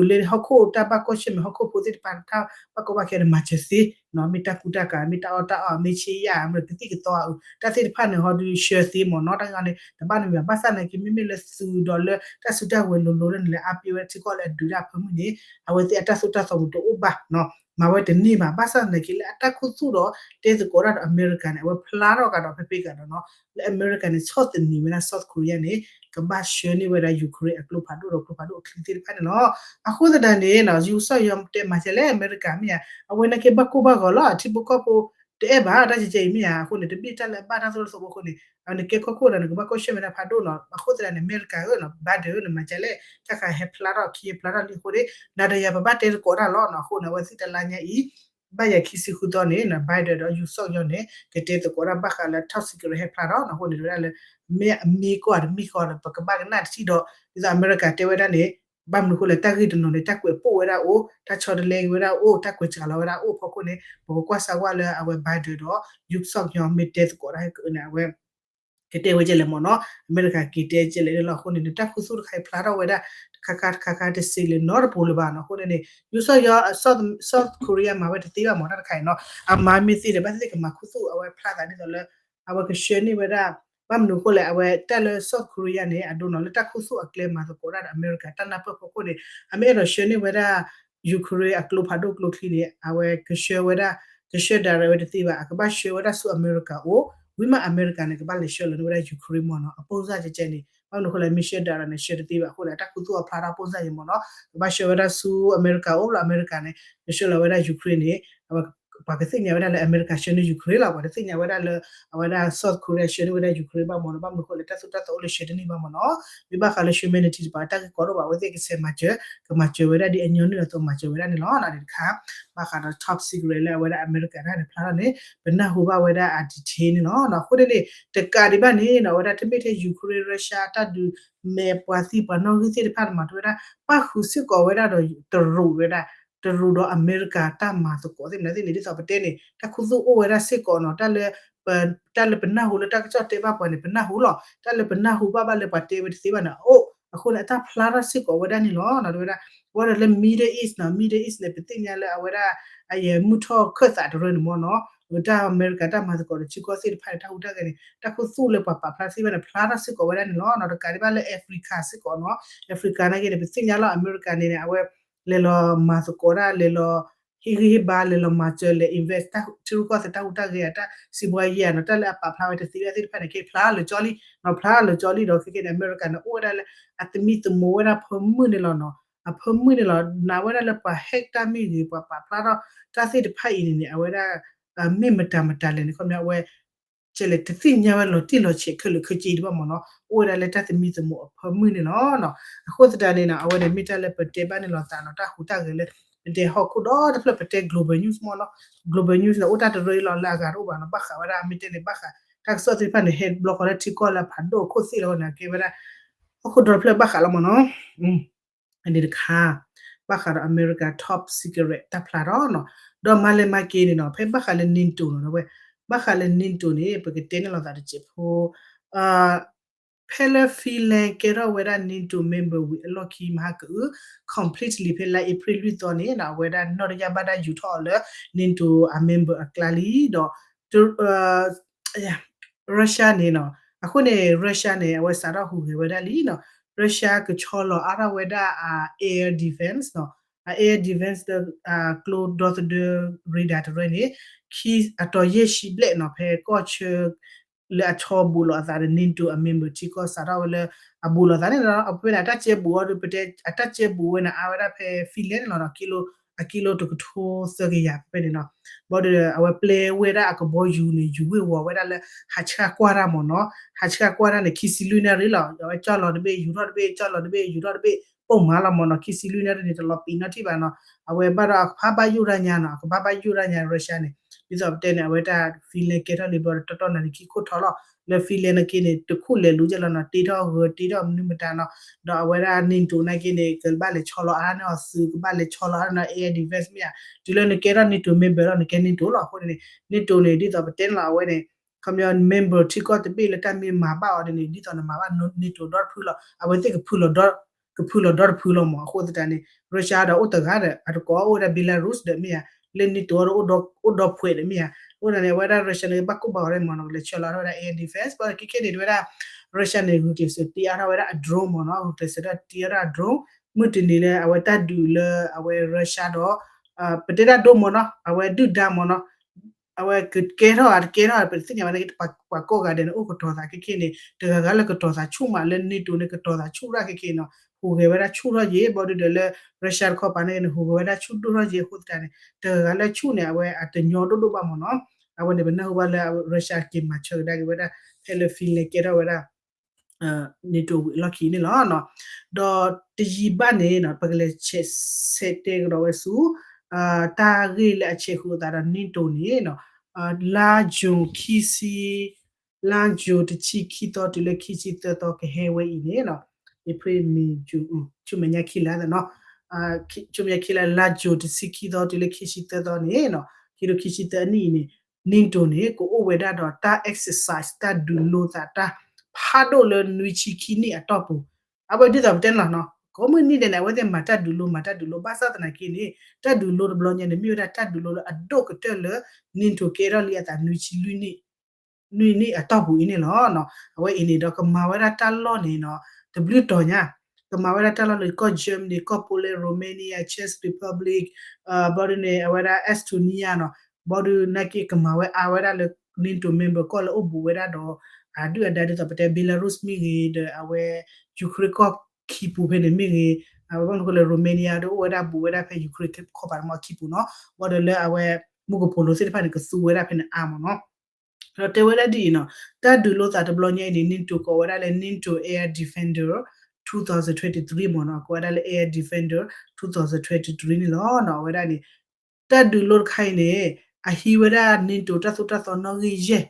လၢဟီၣ်ခိၣ်တၢ်ဘၣ်ကီၢ်ဆၢၣ်မဲာ် ဟီၣ်ခိၣ်ဖိသ့ၣ်တဖၣ် တၢ်ဘၣ်ကီဘၣ်ခဲန့ၣ် မၤစၢၤသ့နီၤ မ့ၢ်တၢ်ကူတၢ်ကၤ မ့ၢ်တၢ်အီၣ်တၢ်အီ မ့ၢ်ဆ့ယၣ် မ့ၢ်ကသံၣ်ကသီဧါ တၢ်သ့ၣ်တဖၣ်န့ၣ် ဟီဒုးဆှၢသ့မ့ၢ်နီၤ တၢ်ဂ့ၢ်န့ၣ် တဘၣ်န့ၣ်မ့ၢ် ဘၣ်ဆၣ်နာ်က့ မ့မ့ၢ်လၢသုးဒီးလၢတၢ်စုတၢ်ကဝဲၤလိၤလိၤလၢန့ၣ် လၢအါပ့ၤဝဲထံကီၢ်လၢအဒုးတၢ်အဖၢမုၢ်န့ၣ် အဝဲသ့ၣ်အတၢ်သိၣ်တၢ်သီပူၤတအိၣ်ဘၣ်နီၤ မၤဝဲတန့ၢ်ဘၣ်. ဘၣ်ဆၣ်နာ်က့လၢအတၢ်ခူသူၣ်ဒီးတဲသကိးတၢ်ဒီးအမဲရကၤန့ၣ် အဝဲဖျါထီၣ်ကဒီးဖဲဖဲကဒီးနီၤ လၢအမဲရကၤန့ၣ် ဆီၣ်သနံးဝဲဒၣ် South Korea န့ၣ် ကဘၣ်ဆှၢန့ၢ်ဝဲဒၣ် Ukraine အကျိဖးဒိၣ်ဒီးကျိဖးဒိၣ်အချံသ့ၣ်တဖၣ်န့ၣ်လီၤ. အဃိသတးန့ၣ်နီၤ ယူးစီၣ်ယီၤတဲမၤစၢၤလဲၣ် အမဲရကၤမ့ၢ်ဧါ အဝဲနာ်က့ဘၣ်ကိၢ်ဘၣ်ဂီၤလီၤ အထံဖိကီၢ်ဖိ တအဲၣ်ဘၣ် တၢ်ကဲကဲအံၤမ့ၢ်ဧါ အဃိန့ၣ် တဘ့ၣ်တၢ်လၢအဘၣ်တၢ်သိၣ်တၢ်သီဖိအဃိန့ၣ် အဝဲန့ၣ်ကဲကီၢ်ခိၣ်ဒီးန့ၣ် ကဘၣ်ကီၢ်ဆၢၣ်မဲာ်တၢ်ဖးဒိၣ်နီၤ အဃိသတးန့ၣ် အမဲရကၤဧၢနီၤ Biden ဧၢ နမၤစၢၤလဲၣ် တၢ်ခါဟဲဖျါထီၣ်ခံဟဲဖျါထီၣ်လံအဃိန့ၣ် နၤဒီးယၤပဘၣ်တဲသကိးတၢ်လီၤနီၤ အဃိန့ၣ် အဝဲသ့ၣ်တလါညါအံၤ ဘၣ်ယၤခံဆံဃုသီန့ၣ်နီၤ Biden ဒီးယူးစီၣ်ယီၤန့ၣ် ကတဲသကိးတၢ်ဘၣ်ဃးလၢ top secret ဟဲဖျါထီၣ်နီၤ အဃိန့ၣ် တဝဲဒၣ်လၢ မ့ၢ်အမ့ၢ်ကီၢ်တမ့ၢ်ကီၢ်ဒီး ပကဘၣ်ကနၣ်တထံၣ်ဒီး ဒ်သိးအမဲရကၤတဲဝဲဒၣ်န့ၣ် ဘၣ်မနုၤအဃိလဲၣ် တၢ်ဂ့ၢ်တနီၤန့ၣ် တၢ်ကွဲးပိာ်ဝဲဒၣ်အိၣ် တၢ်ဆီတလဲက့ၤဝဲဒၣ်အိၣ် တၢ်ကွဲးစှၤလီၤဝဲဒၣ်အိၣ်အဖီခိၣ်န့ၣ် ပကကွၢ်စၢ်ဝဲလၢအဝဲ Biden ဒီး ယူးစီၣ်ယီၤ မ့ၢ်တဲသကိးတၢ်ဟဲကန့ၣ် အဝဲ ကတဲဝဲကဲလဲၣ်မ့ၢ်နီၤ အမဲရကၤက့ၤတဲကဲလဲၣ်န့ၣ်လီၤ. အဃိန့ၣ် နတၢ်ခူသူၣ်တခါအံၤဖျါထီၣ်ဝဲဒၣ် တခါခါတခါခါတစ့းလၢၤနီတပူၤလၢၤဘၣ်နီၤ. အဃိန့ၣ်န့ၣ် ယူးစီၣ်ယီၤ South Korea မၤဝဲတသ့ဘၣ်မ့ၢ်တၢ်တခါအံၤနီၤ အမၤမ့ၢ်သ့ဒီး ဘၣ်သ့ၣ်သ့ၣ်ကမၤခူသူၣ် အဝဲဖျါသးဒ်သိးလၢ အဝဲကဆှၢန့ၢ်ဝဲဒၣ် ဘၣ်မနုၤအဃိလဲၣ် အဝဲတၢ်လၢ South Korea န့ၣ် အဒိနီၤ လၢတၢ်ခူသူၣ်အကျဲမၤသကိးဒၣ်ဒီးအမဲရကၤတၢ်နၢ်ပၢၢ်ဖီခိၣ်န့ၣ် အမ့ၢ်အဲၣ်ဒိးဆှၢန့ၢ်ဝဲဒၣ် Ukraine အကျိဖးဒိၣ်ကျိချံန့ၣ် အဝဲကဆှၢဝဲဒၣ် ကဆှၢ direct ဝဲတသ့ဘၣ် အကဘၣ်ဆှၢဝဲဒၣ်ဆူအမဲရကၤအိၣ် ဝံၤမးအမဲရကၤန့ၣ် ကဘၣ်လဲၤဆှၢလီၤန့ၢ်ဝဲဒၣ် Ukraine မ့ၢ်နီၤ အပိၢ်စၢ်ကဲကဲန့ၣ် ဘၣ်မနုၤအဃိလဲၣ် မ့ၢ်ဆှၢ direct န့ၣ် ဆှၢတသ့ဘၣ်အဃိလဲၣ် အတၢ်ခူသူၣ်အဖျါထီၣ်အပိၢ်စၢ်ယဲမ့ၢ်နီၤ ကဘၣ်ဆှၢဝဲဒၣ်ဆူအမဲရကၤအိၣ်လီၤ အမဲရကၤန့ၣ် ကဆှၢလီၤဝဲဒၣ် Ukraine န့ၣ် အဝဲ ပှၤကသ့ၣ်ညါဝဲဒၣ်လၢအမဲရကၤဆှၢန့ၢ် Ukraine လီၤ ပှၤတသ့ၣ်ညါဝဲဒၣ်လၢ အဝဲဒၣ် South Korea ဆှၢန့ၢ်ဝဲဒၣ် Ukraine ဘၣ်မ့ၢ်နီၤ ဘၣ်မနုၤအဃိလဲၣ် တၢ်သိၣ်တၢ်သီအိၣ်လၢဆှၢတန့ၢ်ဘၣ်မ့ၢ်နီၤ မ့ၢ်ဘၣ်ဃးလၢ humanity တပၤ တၢ်ဂ့ၢ်ကီဒိၣ်ဘၣ် အဝဲသ့ၣ်ကဆဲးမၤစၢၤ ကမၤစၢၤဝဲဒၣ်ဒ်အညီနုၢ်အသိးမၤစၢၤဝဲဒၣ်န့ၣ်လီၤ တၢ်တခါ ဘၣ်ဃးဒီး top secret လၢအဝဲဒၣ်အမဲရကၤတၢ်န့ၣ်ဖျါထီၣ်န့ၣ် ပနၢ်ဟူဘၣ်ဝဲဒၣ်အ detail န့ၣ်လီၤ အဃိန့ၣ်န့ၣ် တကးဒံးဘၣ်န့ၣ်နီၤ အဝဲဒၣ်တမ့ၢ်ထဲ Ukraine Russia တၢ်ဒုးမဲာ်ပှၤသံပှၤနီၣ်ဂံၢ်သ့ၣ်တဖၣ်န့ၣ်မး တဝဲဒၣ် ပၣ်ဃုာ်စ့ၢ်ကီးဝဲဒၣ်ဒီးတရူးဝဲဒၣ် တရူးဒီးအမဲရကၤတၢ်မၤသကိးသ့ၣ်မနုၤသ့ၣ်န့ၣ် ဒ်သိးပတဲန့ၣ် တၢ်ခူသူၣ်အိၣ်ဝဲဒၣ်စ့ၢ်ကီးနီၤ တၢ်လၢ တၢ်လၢပနၢ်ဟူလၢတၢ်ကစီၣ်တဲဘၣ်ပှၤန့ၣ် ပနၢ်ဟူလီၤ တၢ်လၢပနၢ်ဟူဘၣ်ဘၣ်လၢပှၤတဲဝဲတသ့ဘၣ်န့ၣ် အအိၣ် အဃိန့ၣ် အတၢ်ဖျါထီၣ်စ့ၢ်ကီးဝဲဒၣ်န့ၣ်လီၤ တဝဲဒၣ် ဝဲဒၣ်လၢ Middle East နီၤ Middle East န့ၣ် ပသ့ၣ်ညါလၢအဝဲဒၣ် အယဲၢ်မုၢ်ထီၣ်ခၢၣ်သးတရၢန့ၣ်မ့ၢ်နီၤ တၢ်အမဲရကၤတၢ်မၤသကိးဒီးထံကီၢ်သ့ၣ်တဖၣ်န့ၣ် တၢ်ဟူးတၢ်ဂဲၤန့ၣ် တၢ်ခူသူၣ်လၢပှၤပာ်ဖျါသ့ဘၣ်န့ၣ် ဖျါထီၣ်စ့ၢ်ကီးဝဲဒၣ်န့ၣ်လီၤ တကးဒံးဘၣ်လၢ Africa စ့ၢ်ကီးနီၤ Africa နာ်က့န့ၣ် ပသ့ၣ်ညါလီၤ အမဲရကၤန့ၣ်န့ၣ် အဝဲ လဲၤလီၤမၤသကိးတၢ် လဲၤလီၤ ဟ့ၣ်ဂံၢ်ဟ့ၣ်ဘါ လဲၤလီၤမၤစၢၤ လဲၤ invest တၢ်ထံရူၢ်ကီၢ်သဲးတၢ်ဟူးတၢ်ဂဲၤ တၢ်စံးဘှါယဲၢ်နီၤ တၢ်လၢအပာ်ဖျါဝဲတသ့ဝဲသ့ၣ်တဖၣ်န့ၣ် က့ၤဖျါလၢာ်ကၠီလံ နီၤဖျါလၢာ်ကၠီလံဒီး ခဲကနံၣ်န့ၣ် အမဲရကၤန့ၣ် အိၣ်ဝဲဒၣ်လၢ အသမံသမိးဝဲဒၣ်ဖၢမုၢ်န့ၣ်လီၤနီၤ အဖၢမုၢ်န့ၣ်လီၤ နာ်ဝဲဒၣ်လၢပှၤ hack တၢ်မ့ၢ်ဂ့ၤ ပှၤပာ်ဖျါထီၣ်တၢ်သ့ၣ်တဖၣ်အံၤန့ၣ်န့ၣ် အဝဲဒၣ် မ့ၢ်မတၤမတၤလဲၣ်န့ၣ် ခီပညီအဝဲ ကဲလဲၣ် တသ့ၣ်ညါဝဲလီၤတံၢ်လီၤဆဲးခဲလၢာ်ခဲဆ့ဒံးဘၣ်မ့ၢ်နီၤ အိၣ်ဝဲဒၣ်လၢတၢ်သမံသမိးအဖၢမုၢ်န့ၣ်လီၤ. အဃိသတးန့ၣ်နီၤ အဝဲန့ၣ်မ့ၢ်တၢ်လၢပတဲဘၣ်န့ၣ်လီၤသးနီၤ တၢ်ဟူးတၢ်ဂဲၤလၢ ပတဲဟီၣ်ခိၣ်ဒီတဖျၢၣ် ပတဲ global news မ့ၢ်နီၤ global news န့ၣ် အိၣ်တၢ်တရၢအံၤလီၤ လၢအဂၤတအိၣ်ဘၣ်နီၤ ဘၣ်ဃးဝဲဒၣ် မ့ၢ်တဲန့ၣ် ဘၣ်ဃး တၢ်ကစီၣ်သ့ၣ်တဖၣ်န့ၣ် ဟဲဘျီဃီလၢထံကီၢ်လၢအဖးဒိၣ်အခိၣ်သ့ၣ်လီၤန့ၣ် ကဲဝဲဒၣ် ဟီၣ်ခိၣ်ဒီတဖျၢၣ်ဘၣ်ဃးလီၤမ့ၢ်နီၤ န့ၣ်တခါ ဘၣ်ဃးဒီးအမဲရကၤ top secret တၢ်ဖျါထီၣ်နီၤ ဒီးမၤလဲၤမၤက့ၤန့ၣ်နီၤ ဖဲဘၣ်ဃးလၢ NATO နီၤ ဝဲ ဘၣ်ဃးလၢ NATO န့ၣ် ပကတဲန့ၣ်လီၤသးတစဲးဖိ ဖဲလၢ Finland ကဲထီၣ်ဝဲဒၣ် NATO member ဝံၤအလီၢ်ခံမဟါကအု completely ဖဲလါ April လွံၢ်သီန့ၣ်နီၤ အဝဲဒၣ်နီၣ်တယၢ်ဘၣ်တၢ်ယူၤထီၣ်အီၤလၢ NATO အ member အကျါလံဒီး Russia န့ၣ်နီၤ အဃိန့ၣ် Russia န့ၣ် အဝဲစးထီၣ်ဟူးဂဲၤဝဲဒၣ်လံနီၤ Russia ကဆီလီၤအါထီၣ်ဝဲဒၣ်အ air defense နီၤ အ air defense ဒီး ကျိဒီသဒၢ radar တရၢန့ၣ် ခံ အတီၤယဲၢ်ဆံဘျဲၣ်နီၤ ဖဲကီၢ်ဆၢ လၢအဆီဘူးလိာ်အသးဒီး NATO အ member ထံကီၢ်စးထီၣ်ဝဲလၢ အဘူးလိာ်သးန့ၣ်လီၤ. အဖဲန့ၣ် အတၢ်ကဲဘူးအီၤဒီး ပတဲ အတၢ်ကဲဘူးဝဲန့ၣ် အါဝဲဒၣ်ဖဲ Finland န့ၣ်လီၤနီၤ ကံလိ အကံလိတကထိသၢကယၤဖဲန့ၣ်နီၤ ဘၣ်ဒီး အဝဲပျဲဝဲဒၣ်အကဘီယူၤန့ၣ် ယူၤဝ့ၤဝီၤဝဲဒၣ်လၢ ဟးဆှၣ်ကွၢ်တၢ်မ့ၢ်နီၤ ဟးဆှၣ်ကွၢ်တၢ်န့ၣ် ခံဆံလွံၢ်နၣ်ရံၣ်လီၤ အဝဲကၠီၣ်လီၤတဘ့ၣ် ယူၤထီၣ်တဘ့ၣ် ကၠီၣ်လီၤတဘ့ၣ် ယူၤထီၣ်တဘ့ၣ် ပိာ်မၤလီၤမ့ၢ်နီၤ ခံဆံလွံၢ်နၣ်ရံၣ်န့ၣ် တလီၤပံာ်နီတထံၣ်ဘၣ်နီၤ အဝဲဘၣ်ဒီးအကဘၣ်ဘၣ်ယိၣ်တၢ်ညါနီၤ အကဘၣ်ဘၣ်ယိၣ်တၢ်ညါ Russia န့ၣ် ဒ်သိးပတဲန့ၣ် အဝဲဒၣ် Finland ကဲထီၣ်လံဘျီဒီး တီတီနၤန့ၣ်ခံခိၣ်ထီၣ်လီၤ လၢ Finland နာ်က့န့ၣ် တခူၣ်လဲၤလူၤကဲလီၤနီၤ တ့ထီၣ်ဂၢၤတ့ထီၣ်မနုၤမတၤနီၤ ဒီးအဝဲဒၣ် NATO နာ်က့န့ၣ် ကဘၣ်လဲၤဆီလီၤအါန့ၢ်အီၤသုး ကဘၣ်လဲၤဆီလီၤအါန့ၢ် air defense မ့ၢ်ဧါ တုၤလၢနကဲထီၣ် NATO member လီၤ နကဲ NATO လီၤ အဃိန့ၣ် NATO န့ၣ် ဒ်သိးပတဲန့ၣ်လီၤ အဝဲန့ၣ် ခီပညီ member ထံကီၢ်တဘ့ၣ်လၢတၢ်မ့ၢ်မၤဘၣ်အီၤဒ်န့ၣ် ဒ်သိးနမၤဘၣ် NATO ဒီတဖုလီၤ အဝဲသ့ၣ်ကဖုလီၤဒီတဖုလီၤမး အဃိသတးန့ၣ် Russia ဒီးအိၣ်တဂၤဒီး အတကိးအိၣ်ဝဲဒၣ် Belarus ဒီးမ့ၢ်ဧါ လၢ NATO ဒီးအိၣ်ဒီဖှဲးဒီးမ့ၢ်ဧါ အဃိသတးန့ၣ် အဝဲဒၣ် Russia န့ၣ် ဘၣ်ကိၢ်ဘၣ်ဂီၤဒ်မးနီၤ ကလဲၤဆီလီၤထီၣ်ဝဲဒၣ် air defense ဘၣ်ခဲခဲန့ၣ် တဝဲဒၣ် Russia န့ၣ် ဂုာ်ကျဲးစၢးတ့အါထီၣ်ဝဲဒၣ်အ drone မးနီၤ ဂုာ်ကျဲးစၢးတ့အါထီၣ်အ drone မုၢ်တနံၤလၢအဝဲတၢ်ဒုးလၢအဝဲ Russia ဒီး ပတဲတၢ်ဒိၣ်မးနီၤ အဝဲဒုၣ်ဒါမးနီၤ အဝဲကကဲထီၣ်ဧါတကဲထီၣ်ဧါ ပတသ့ၣ်ညါဘၣ်န့ၣ် ပှၤကိးဂၤဒဲးန့ၣ် အိၣ်ကတီၤသးခဲခဲန့ၣ် တဂၤဂၤလၢကတီၤသးဆူၣ်မးလၢ NATO န့ၣ် ကတီၤသးဆူၣ်တၢ်ခဲခဲနီၤ ဟူးဂဲၤဝဲဒၣ်ဆူၣ်ထီၣ်ယဲ ဘၣ်ဒုဒီးလၢ Russia တခီပၤန့ၣ် ဟူးဂဲၤဝဲဒၣ်ဆူၣ်ဒိၣ်ထီၣ်ယဲ အဃိသတးန့ၣ် တဂၤဂၤလၢဆူၣ်န့ၣ် အဝဲအတညီဒိၣ်ဒိၣ်ဘၣ်မးနီၤ အဝဲန့ၣ် ပနၢ်ဟူဘၣ်လၢ Russia က့ၤမၤဆၢကဒါက့ၤဝဲဒၣ် ဖဲလၢ Finland ကဲထီၣ်ဝဲဒၣ် NATO ဝံၤအလီၢ်ခံန့ၣ်လီၤ. ဒီးတယံာ်ဘၣ်န့ၣ် ပကလဲၤဆဲးတဲကဒီးဝဲဆူ တၢ်ဂ့ၢ်လၢအဆဲးဃုာ်အသးဒီး NATO န့ၣ် လါ June ခံဆံ လါ June တဆံခံသီတုၤလၢခံဆံသၢသီကဟဲဝဲအံၤန့ၣ် April May June ဆူမဲာ်ညါခံလါသနီၤ ဆူမဲာ်ညါခံလါ လါ June တဆံခံသီတုၤလၢခံဆံသၢသီန့ၣ် ခံထိခံဆံသၢအနံၣ်အံၤန့ၣ် NATO န့ၣ် ကအိၣ်ဝဲဒၣ်ဒီးတၢ် exercise တၢ်ဒုးလိသးတၢ်ဖးဒိၣ်လၢနွံဆံခံနံၣ်အတီၢ်ပူၤ အဝဲဒ်သိးပတဲန့ၣ်လီၤနီၤ ကိးမုၢ်နံၤဒဲးန့ၣ် အဝဲသ့ၣ်မၤတၢ်ဒုးလိ မၤတၢ်ဒုးလိ ဘၣ်ဆၣ်သနာ်က့န့ၣ် တၢ်ဒုးလိတဘျီညါန့ၣ် မ့ၢ်ဝဲဒၣ်တၢ်ဒုးလိလၢအဒိၣ်ကတၢၢ်လၢ NATO ကဲထီၣ်လံအသးနွံဆံလွံၢ်နံၣ် နွံနံၣ်အတီၢ်ပူၤအံၤန့ၣ်လီၤ. အဝဲအံၤန့ၣ်ဒီးကမၤဝဲဒၣ်တၢ်လီၢ်န့ၣ်နီၤ တဘျုးတီၤညါ ကမၤဝဲဒၣ်တၢ်လီၢ်လၢကီၢ် Germany ကီၢ် Poland Romania Czech Republic ဘၣ်ဒုန့ၣ် အဝဲဒၣ် Estonia နီၤ ဘၣ်ဒုနာ်က့ကမၤဝဲအါဝဲဒၣ်လၢ NATO member ကီၢ်လၢအိၣ်ဘူးဝဲဒၣ်ဒီး အဒုၣ်အဒါဒ်သိးပတဲ Belarus မ့ၢ်ဂ့ၤ ဒီးအဝဲ Ukraine ကီၢ်ခံပူၤဖဲန့ၣ်မ့ၢ်ဂ့ၤ အဝဲဘၣ်မနုၤဃိလၢ Romania ဒီးအိၣ်ဝဲဒၣ်ဘူးဝဲဒၣ်ဖဲ Ukraine ခီပၤမီခံပူၤနီၤ ဘၣ်ဒီးလၢအဝဲ မူကပိာ်လိၤသ့ၣ်တဖၣ်န့ၣ် ကသူဝဲဒၣ်ဖဲန့ၣ်အါမးနီၤ ဒီးတဲဝဲဒၣ်ဒ်အံၤနီၤ တၢ်ဒုးလိသးတဘျီညါအံၤန့ၣ် NATO ကိးဝဲဒၣ်လၢ NATO Air Defender two thousand twenty-three မးနီၤ ကိးဝဲဒၣ်လၢ Air Defender two thousand twenty-three န့ၣ်လီၤ. အဝဲဒၣ်န့ၣ် တၢ်ဒုးလိတခါအံၤန့ၣ် အဟံးဝဲဒၣ် NATO တၢ်သိၣ်တၢ်သီနီၣ်ဂံၢ်ယဲၢ်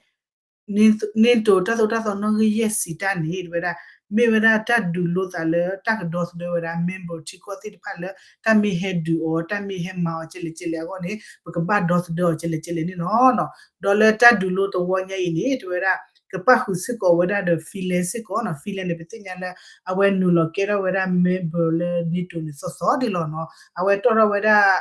NATO တၢ်သိၣ်တၢ်သီနီၣ်ဂံၢ်ယဲၢ်စံးတၢ်န့ၣ် တဝဲဒၣ် မ့ၢ်ဝဲဒၣ်တၢ်ဒုးလိသးလၢတၢ်ကဒီသဒၢဝဲဒၣ် member ထံကီၢ်သ့ၣ်တဖၣ်လၢ တၢ်မ့ၢ်ဟဲဒုးအီၤ တၢ်မ့ၢ်ဟဲမၤအီၤကဲလဲၣ်ကဲလဲၣ်အဂီၢ်န့ၣ် ပကဘၣ်ဒီသဒၢအီၤကဲလဲၣ်ကဲလဲၣ်န့ၣ်လီၤ. ဒီးလၢတၢ်ဒုးလိတဝီညါအံၤန့ၣ် တဝဲဒၣ် ကပၣ်ဃုာ်စ့ၢ်ကီးဝဲဒၣ်ဒီး Finland စ့ၢ်ကီးနီၤ Finland န့ၣ် ပသ့ၣ်ညါလၢ အဝဲနုာ်လီၤကဲထီၣ်ဝဲဒၣ် member လၢ NATO န့ၣ်သီသီဒ်လီၤနီၤ အဝဲတီၣ်ထီၣ်ဝဲဒၣ်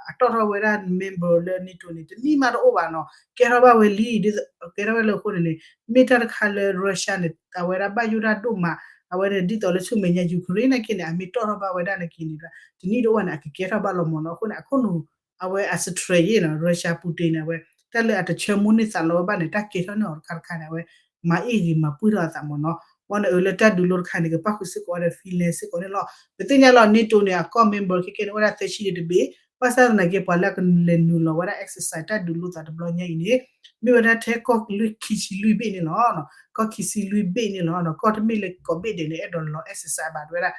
အတီၣ်ထီၣ်ဝဲဒၣ် member လၢ NATO န့ၣ် တနံၣ်မးတအိၣ်ဘၣ်နီၤ ကဲထီၣ်ဘၣ်ဝဲလံ ဒ်ကဲထီၣ်ဝဲလၢအဃိန့ၣ်န့ၣ် မ့ၢ်တၢ်တခါလၢ Russia န့ၣ် အဝဲဒၣ်ဘၣ်ယိၣ်တၢ်ဒိၣ်မး အဝဲန့ၣ် ဒ်သိးလၢဆူမဲာ်ညါ Ukraine နာ်က့န့ၣ် အမ့ၢ်တီၣ်ထီၣ်ဘၣ်ဝဲဒၣ်နာ်က့န့ၣ် တနံၣ်တအိၣ်ဘၣ်န့ၣ် အကကဲထီၣ်ဘၣ်လီၤမးနီၤ အဃိန့ၣ် အခိၣ်နူာ် အဝဲအ strategy နီၤ Russia Putin န့ၣ် အဝဲ တၢ်လၢအတဆၢမူန့ၢ်သးလီဝဲဘၣ်န့ၣ် တၢ်ကဲထီၣ်န့ၢ်အီၤတခါတခါန့ၣ် အဝဲ မၤအ့ၣ်ဂ့ၤမၤပှံၢ်ထီၣ်အသးမးနီၤ ဝဲန့ၣ်အၢလၢတၢ်ဒုးလိတခါန့ၣ် ကပၣ်ဃုာ်စ့ၢ်ကီးဝဲဒီး Finland စ့ၢ်ကီးန့ၣ်လီၤ ပသ့ၣ်ညါလီၤ NATO န့ၣ် အကီၢ် member ခဲကဲန့ၣ် အိၣ်ဝဲဒၣ်သၢဆံဒီးတဘ့ၣ် ဘၣ်ဆၣ်သနာ်က့ ပှၤလၢအကလဲၤနုာ်လီၤဝဲဒၣ် exercise တၢ်ဒုးလိသးတဘျီညါအံၤန့ၣ် မ့ၢ်ဝဲဒၣ်ထဲကီၢ်လၢခံဆံလွံၢ်ဘ့ၣ်န့ၣ်လီၤ ကီၢ်ခံဆံလွံၢ်ဘ့ၣ်န့ၣ်လီၤ ကီၢ်တမ့ၢ်လၢကိးဘ့ၣ်ဒဲးန့ၣ် အဲၣ်ဒိးလီၤ exercise ဘၣ် တဝဲဒၣ်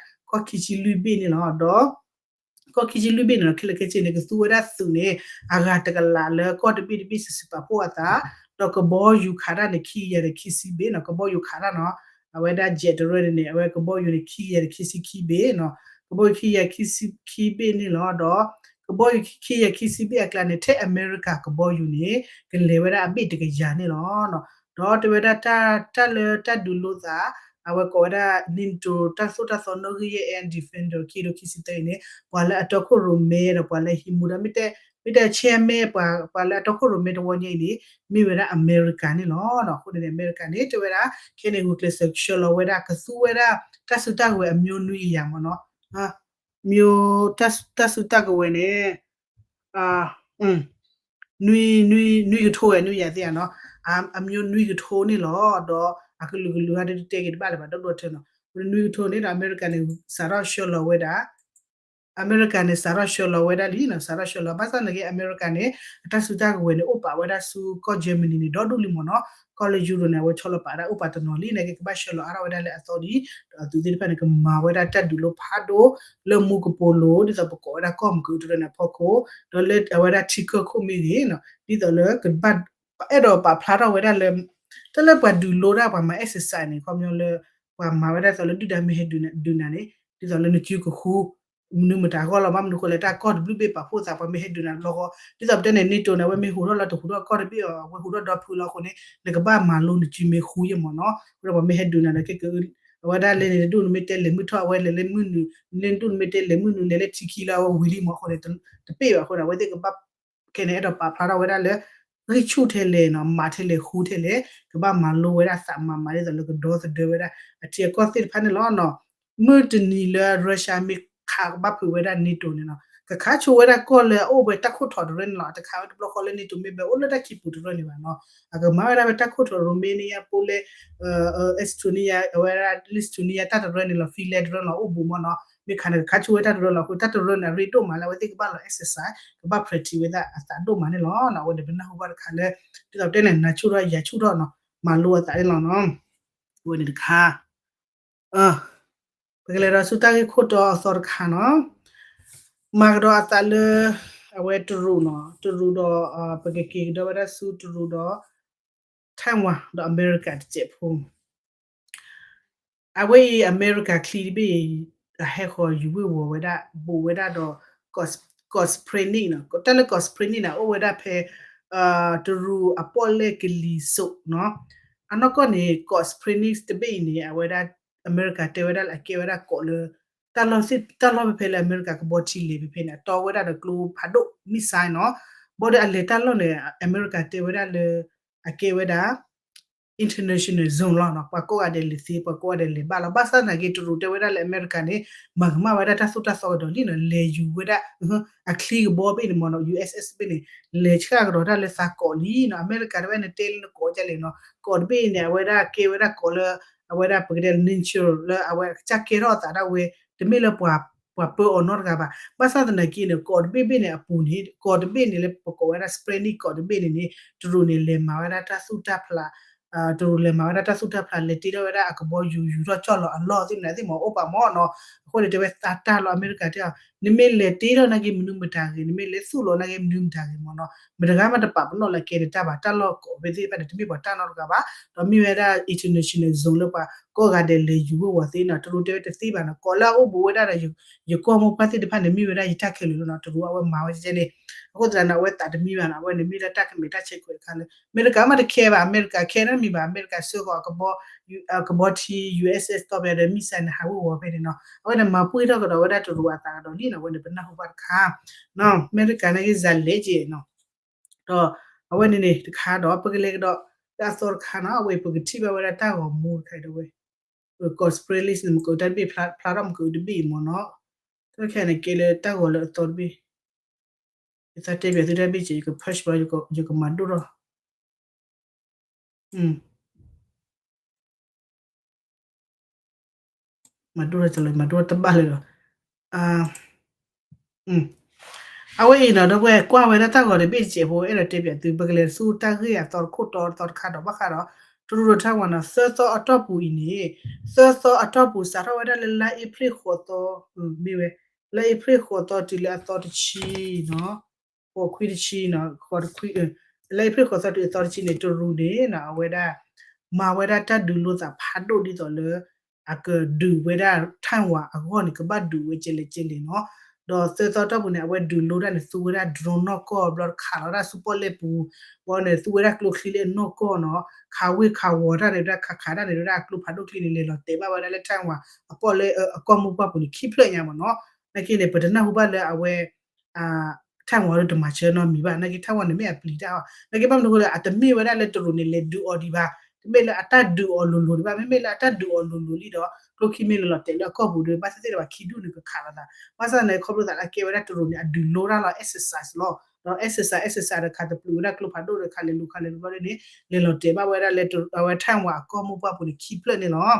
ကီၢ်ခံဆံလွံၢ်ဘ့ၣ်န့ၣ်လီၤ ဒီး ကီၢ်ခံဆံလွံၢ်ဘ့ၣ်န့ၣ်လီၤ ခဲလၢာ်ခဲဆ့န့ၣ် ကသူဝဲဒၣ်သုးန့ၣ် အဂၤတကလးလၢကီၢ်တဘ့ၣ်တဘ့ၣ်စံးစံးပာ်ဖှိၣ်အသး ဒီးကဘီယူၤခးတၢ်န့ၣ် ခံကယၤဒီးခံဆံဘ့ၣ်နီၤ ကဘီယူၤခးတၢ်နီၤ အဝဲဒၣ် jet တရၢန့ၣ်န့ၣ် အဝဲကဘီယူၤန့ၣ် ခံကယၤဒီးခံဆံခံဘ့ၣ်နီၤ ကဘီယူၤခံကယၤခံဆံခံဘ့ၣ်န့ၣ်လီၤ ဒီး ကဘီယူၤခံကယၤခံဆံဘ့ၣ်အကျါန့ၣ် ထဲအမဲရကၤ ကဘီယူၤန့ၣ် ကလဲၤဝဲဒၣ်အဘ့ၣ်တကယၤန့ၣ်လီၤ ဒီးတဲဝဲဒၣ်တၢ်လၢတၢ်ဒုးလိသး အဝဲကိးဝဲဒၣ် NATO တၢ်သိၣ်တၢ်သီနီၣ်ဂံၢ်ယဲၢ် air defender ခံထိခံဆံသၢအံၤန့ၣ် ပှၤလၢအတီခိၣ်ရိၣ်မဲဒီးပှၤလၢဟံးမူဒါ မ့ၢ်တဲ chairman ပှၤလၢအတီခိၣ်ရိၣ်မဲတဝီညါအံၤန့ၣ် မ့ၢ်ဝဲဒၣ်အမဲရကၤန့ၣ်လီၤ. အဃိန့ၣ်န့ၣ် အမဲရကၤန့ၣ် တဲဝဲဒၣ် ခဲန့ၣ် ဂုာ်ကျဲးစၢးဆှၢလီၤဝဲဒၣ် ကသူဝဲဒၣ် တၢ်စုတၢ်ကဝဲၤအမျိုးနွံကယၤမ့ၢ်နီၤ မျိုး တၢ်စုတၢ်ကဝဲၤန့ၣ် နွံကထိဝဲ နွံကယၤသ့ၣ်ဧါနီၤ အမျိုးနွံကထိန့ၣ်လီၤ. ဒီးအကလုာ်ကလုာ်ဟါဒ်တတဲက့ၤတဘၣ်လၢၤဘၣ် ဒီဒိၣ်ထၢနီၤ နွံကထိန့ၣ်ဒီး အမဲရကၤန့ၣ် စးထီၣ်ဆှၢလီၤဝဲဒၣ် အမဲရကၤန့ၣ် စးထီၣ်ဆှၢလီၤဝဲဒၣ်လံနီၤ စးထီၣ်ဆှၢလီၤ ဘၣ်ဆၣ်သနာ်က့ အမဲရကၤန့ၣ် အတၢ်စုတၢ်ကဝဲၤန့ၣ် အိၣ်ပာ်ဝဲဒၣ်ဆူကီၢ် Germany န့ၣ် ဒီဒူၣ်လံမ့ၢ်နီၤ ကီၢ်လၢယူရိၤန့ၣ် အဝဲဆီလီၤပာ်ဒၣ်အိၣ်ပာ်တနီၤလံ နာ်က့ကဘၣ်ဆှၢလီၤအါထီၣ်ဝဲဒၣ်လၢအသီဒ် ဒီးအသုးသ့ၣ်တဖၣ်န့ၣ် ကမၤဝဲဒၣ်တၢ်ဒုးလိဖးဒိၣ် လၢမူကပိာ်လိၤ ဒ်သိးပကိးဝဲဒၣ်ကီၢ်မုၢ်ကၢၤတရၢန့ၣ်အဖီခိၣ် ဒီးလၢအဝဲဒၣ်ထံကၢၢ်ခိၣ်မ့ၢ်ဂ့ၤနီၤ ဒ်သိးလၢကဘၣ် အဲၣ်ဒိးပာ်ဖျါထီၣ်ဝဲဒၣ်လၢ တၢ်လၢပှၤဒုးလိတၢ်ပှၤမၤ exercise န့ၣ် ခီပညီလၢ ပှၤမၤဝဲဒၣ်သိးလၢဒုၣ်ဒါမ့ၢ်ဟဲဒုးနၤ ဒုးနၤန့ၣ် ဒ်သိးလၢနစုကဃူ မနုၤမတၤအဂီၢ်လီၤ ဘၣ်မနုၤဃိလဲၣ် တၢ်ကီၢ်တဘျုးဘ့ၣ်ပာ်ဖှိၣ်သး ပှၤမ့ၢ်ဟဲဒုးနၤလီၤဃီ ဒ်သိးပတဲန့ၣ် NATO န့ၣ် အဝဲမ့ၢ်ဟူးထီၣ်လီၤတဟူးထီၣ်ကီၢ်တဘ့ၣ်အီၤ အဝဲဟူးထီၣ်ဒီဖုလီၤအဃိန့ၣ် နကဘၣ်မၤလိနစုမ့ၢ်ဃူယဲၢ်မ့ၢ်နီၤ အဃိဒီးပှၤမ့ၢ်ဟဲဒုးနၤဒီး ကဲက အဝဲဒၣ်လဲၤန့ၣ် နဒူၣ်နမ့ၢ်တဲလဲၤမုၢ်ထီၣ် အဝဲလဲၤလၢမုၢ်နုာ် လဲၤနဒူၣ်နမ့ၢ်တဲလဲၤမုၢ်နုာ် လဲၤလၢထံခံလၢအဝဲဝံၤလံမ့ၢ်အဃိန့ၣ် တပ့ၢ်ဘၣ်အဃိန့ၣ် အဝဲသ့ၣ်ကဘၣ် ခဲန့ၣ် အဲၣ်ဒိးပာ်ဖျါထီၣ်ဝဲဒၣ်လၢ ဂံၢ်ဆူၣ်ထဲလဲၣ်နီၤ မၤထဲလဲၣ်ဃူထဲလဲၣ် ကဘၣ်မၤလိဝဲဒၣ်သးမၤမၤဒ်သိးလၢကဒီသဒၢဝဲဒၣ် အထံအကီၢ်သ့ၣ်တဖၣ်န့ၣ်လီၤနီၤ. မုၢ်တနံၤလၢ Russia မ့ၢ်ခးကဘၣ်ဖုးဝဲဒၣ် NATO န့ၣ်နီၤ ကခးဆိဝဲဒၣ်ကီၢ်လၢအအိၣ်ဝဲတၢ်ခိၣ်ထီးတရၢန့ၣ်လီၤ. တခးဝဲတဘျီဃီလၢ NATO မ့ၢ်ဘဲအိၣ်လၢတၢ်ခံပူၤတရၢန့ၣ်ဘၣ်နီၤ အကမၤဝဲဒၣ်ဖဲတၢ်ခိၣ်ထီး Romania ဖိလဲ Estonia အဝဲဒၣ် Lithuania တၢ်တရၢန့ၣ်လီၤ Finland တရၢလီၤ အိၣ်ဘူးမ့ၢ်နီၤ မ့ၢ်ခးန့ၣ် ကခးဆိဝဲတၢ်တရၢလီၤ အဃိတၢ်တရၢန့ၣ် အရ့ဒိၣ်မးလၢအဝဲသ့ၣ်ကဘၣ်လီၤ exercise ကဘၣ် practice ဝဲဒၣ်အသးဒိၣ်မးန့ၣ်လီၤ. အဝဲန့ၣ်ပနၢ်ဟူဘၣ်တခါလၢ ဒ်သိးပတဲန့ၣ် နၤဆူၣ်ထီၣ်ယၤဆူၣ်ထီၣ်နီၤ မၤလိအသးန့ၣ်လီၤနီၤ အဝဲန့ၣ်တခါ ပကလဲၤဒီးဆူတၢ်ဂ့ၢ်ခိၣ်တီအသီတခါနီၤ မၤကဒီးအသးလၢ အဝဲတရူးနီၤ တရူးဒီး ပကက့ၤကဒီးဝဲဒၣ်ဆူတရူးဒီး Taiwan ဒီးအမဲရကၤတစဲးဖိ အဝဲအံၤအမဲရကၤချံတဘ့ၣ်အံၤ အဟဲဃီၤယူၤဝ့ၤဝီၤဝဲဒၣ် ဘူးဝဲဒၣ်ဒီး Cosprenik နီၤ တၢ်လၢ Cosprenik န့ၣ် အိၣ်ဝဲဒၣ်ဖဲ တရူးအပီၣ်လဲၣ်ကလံၤစိးနီၤ အနီၢ်ကီၢ်န့ၣ် Cosprenik တဘ့ၣ်အံၤန့ၣ် အဝဲဒၣ် အမဲရကၤတဲဝဲဒၣ်လၢအကဲဝဲဒၣ်ကိးလၢ တၢ်လီၢ်သ့ၣ် တၢ်လီၢ်ဖဲဖဲလၢအမဲရကၤကဘီထံလဲၤဖဲဖဲန့ၣ် အတီဝဲဒၣ်ဒီးကျိဖးဒိၣ် missile နီၤ ဘၣ်ဒီးအလဲၤတၢ်လီၢ်န့ၣ် အမဲရကၤတဲဝဲဒၣ်လၢ အကဲဝဲဒၣ် international zone လီၤနီၤ ပှၤကိးဂၤဒဲးလဲၤသ့ ပှၤကိးဂၤဒဲးလဲၤဘၣ်လီၤ ဘၣ်ဆၣ်သနာ်က့ တရူးတဲဝဲဒၣ်လၢအမဲရကၤန့ၣ် မၤကမၣ်ဝဲဒၣ်တၢ်သိၣ်တၢ်သီကဒီးလံနီၤ လဲၤယူၤဝဲဒၣ် အချံကဘီဘ့ၣ်န့ၣ်မ့ၢ်နီၤ ယူၤအ့းအ့းဘ့ၣ်န့ၣ် လဲၤဆှၣ်ကဒီးတၢ်လၢသးကိးလံနီၤ အမဲရကၤတဲဝဲန့ၣ်တဲလၢနကိးကလဲၣ်နီၤ ကိးတဘ့ၣ်န့ၣ် အဝဲဒၣ်ကဲဝဲဒၣ်ကိးလၢ အဝဲဒၣ်ပကတဲ nature လၢအဝဲကစၢ်ကဲထီၣ်အသးဒၣ်ဝဲ တမ့ၢ်လၢပှၤ ပှၤပၢအီၤနီတဂၤဘၣ် ဘၣ်ဆၣ်သနာ်က့န့ၣ် ကိးတဘ့ၣ်ဘ့ၣ်န့ၣ်အပူၤန့ၣ် ကိးတဘ့ၣ်န့ၣ်လၢပကိးဝဲဒၣ် Sputnik ကိးတဘ့ၣ်န့ၣ်န့ၣ် တရူးန့ၣ်လဲၤမၤဝဲဒၣ်တၢ်သူၣ်တၢ်ဖျး တရူးလဲၤမၤဝဲဒၣ်တၢ်သူၣ်တၢ်ဖျး လဲၤတ့ထီၣ်ဝဲဒၣ်အကဘီယူၤ ယူၤထီၣ်ကၠီၣ်လီၤအလီၢ်သ့ၣ်မနုၤသ့ၣ်မ့ၢ်အိၣ်ပာ်မ့ၢ်နီၤ အဃိန့ၣ်တဲဝဲသးတၢ်လီၤ အမဲရကၤတဲအီၤ နမ့ၢ်လဲၤတ့ထီၣ်နာ်က့မနုၤမတၤဂ့ၤ နမ့ၢ်လဲၤသူၣ်လီၤနာ်က့မနုၤမတၤဂ့ၤမ့ၢ်နီၤ မတဂၤမးတပာ်ပနီၣ်လၢကဲန့ၣ်တၢ်ဘၣ် တၢ်လီၢ်ကိးဖဲသ့ၣ်တဖၣ်န့ၣ် တမ့ၢ်ပှၤတၢ်နီတဂၤဘၣ် ဒီးမ့ၢ်ဝဲဒၣ် international zone လၢပှၤကိးဂၤဒဲးလဲၤယူၤဝ့ၤဝီၤသ့နီၤ တရူးတဲဝဲတသ့ဘၣ်နီၤ ကိးလၢအအိၣ်ဘူးဝဲဒၣ်ဒီး ယကီၢ်မိၢ်ပှၢ်သ့ၣ်တဖၣ်န့ၣ် မ့ၢ်ဝဲဒၣ်ယတၢ်ခဲလၢာ်လီၤနီၤ တရူးအဝဲမၤဝဲကဲန့ၣ် အဃိသတးန့ၣ် အဝဲသးတမံဘၣ်နီၤ အဝဲန့ၣ်မ့ၢ်လၢတၢ်ကမဲာ်တၢ်ဆဲးခွဲးတခါလၢ အမဲရကၤမးတခဲဘၣ် အမဲရကၤခဲတၢ်မံဘၣ် အမဲရကၤဆှၢဃီၤ ကဘီထံ ယူၤအ့းအ့း တီၢ်ဖဲဒီး missile န့ၣ် ဟးဝ့ၤဝီၤဖဲန့ၣ်နီၤ အဝဲန့ၣ်မၤပှံၢ်ထီၣ်ကဒီးဝဲဒၣ်တရူးအသးကဒီးလံနီၤ အဝဲန့ၣ်ပနၢ်ဟူဘၣ်တခါ အမဲရကၤန့ၣ်က့ၤစးလဲက့ၤနီၤ ဒီးအဝဲန့ၣ်န့ၣ်တခါဒီး ပကလဲၤကဒီးလၢအသီတခါနီၤ အဝဲပကထံၣ်ဘၣ်ဝဲဒၣ်တၢ်ဂီၤမူတခါအံၤဒီးဝဲ cosplay list န့ၣ် မ့ၢ်ကတၢ်တဘ့ၣ်ဖျါထီၣ်မ့ၢ်ကတဘ့ၣ်အံၤမ့ၢ်နီၤ တၢ်တခါန့ၣ်ကဲလၢတၢ်ဂီၤလၢအသီတဘ့ၣ် ယသးတဲဘၣ်သုတၢ်ဘ့ၣ်က့ၤ ယက push ဘၣ် ယကမၤဒိၣ်ထီၣ် မၤဒိၣ်ထီၣ်တလၢ မၤဒိၣ်ထီၣ်တဘၣ်လၢၤဒီး အဝဲအံၤနီၤ ဒီပုၢ်ဝဲၢ်ကွၢ်ဝဲဒၣ်တၢ်ဂီၤတဘ့ၣ်တစဲးဖိ အဲၣ်ဒိးတဲဘၣ်သု ပကလဲၤဆူတၢ်ဂ့ၢ်အသီတခိၣ်တီအသီတခါဒီးဘၣ်ဃးဒီး တရူးဒီး Taiwan နီၤ သၢသီအတီၢ်ပူၤအံၤန့ၣ် သၢသီအတီၢ်ပူၤစးထီၣ်ဝဲဒၣ်လၢလါအ့ဖြ့ၣ်ဃိးသီ မ့ၢ်ဝဲ လါအ့ဖြ့ၣ်ဃိးသီတုၤလၢအသီတဆံနီၤ ဃိးခွံတဆံနီၤ ဃိးတခွံ လါအ့ဖြ့ၣ်ဃိးသီတုၤအသီတဆံန့ၣ် တရူးန့ၣ်နီၤ အဝဲဒၣ် မၤဝဲဒၣ်တၢ်ဒုးလိသးဖးဒိၣ်ဒ်သိးလၢ အကဒုးဝဲဒၣ် Taiwan အဂီၢ်န့ၣ် ကဘၣ်ဒုးဝဲကဲလဲၣ်ကဲလဲၣ်နီၤ ဒီးသၢသီတီၢ်ပူၤန့ၣ် အဝဲဒုးလိတၢ်န့ၣ် သူဝဲဒၣ် drone နီၢ်ကီၢ် ဘျီတခးလီၤဒၣ်ဆူပီၣ်လဲၣ်ပူၤ ဘီန့ၣ် သူဝဲဒၣ်ကျိချံလၢအနီၢ်ကီၢ်နီၤ ခးဝ့ၢ်ခးဝီၤတၢ်န့ၣ် ဝဲဒၣ်ခးခးတၢ်န့ၣ် ဝဲဒၣ်အကျိဖးဒိၣ်ချံန့ၣ် လဲၤလီၤတဲာ်ဘၣ်ဝဲဒၣ်လၢ Taiwan အပီၣ်လၢအကီၢ်မိၢ်ပှၢ်ပူၤန့ၣ် ခံဖျၢၣ်ညါမ့ၢ်နီၤ နာ်က့န့ၣ် ပတနၢ်ဟူဘၣ်လၢအဝဲ Taiwan ဒီးတမၤဆၢနီတမံၤဘၣ် နာ်က့ Taiwan န့ၣ်မ့ၢ်အပျံၤတၢ်အီၤ နာ်က့ဘၣ်မနုၤအဃိလဲၣ် အတမ့ၢ်ဝဲဒၣ်လၢတရူးန့ၣ် လဲၤဒုးအီၤဒံးဘၣ် တမ့ၢ်လၢအတၢ်ဒုးအီၤလိၤလိၤဒံးဘၣ် မ့မ့ၢ်လၢအတၢ်ဒုးအီၤလိၤလိၤလံဒီး ကျိခံမ့ၢ်လီၤတဲာ်လၢအကီၢ်ပူၤဒီး ဘၣ်သ့ၣ်သ့ၣ်ဒီးပှၤခံဒူၣ်န့ၣ် ကခးလိာ်သး ဘၣ်ဆၣ်န့ၣ် ခီဖျိသးလၢအကဲဝဲဒၣ်တရူးန့ၣ် အဒုးလိတၢ်လီၤ exercise လီၤ ဒီး exercise exercise တခါတပျုာ်ဝဲဒၣ်ကျိဖးဒိၣ်တခါလဲၤလူၤခါလဲၤလူၤဘျီန့ၣ် လဲၤလီၤတဲာ်ဘၣ်ဝဲဒၣ်လၢအဝဲ Taiwan အကီၢ်မိၢ်ပှၢ်ပူၤန့ၣ် ခံဖျၢၣ်န့ၣ်လီၤ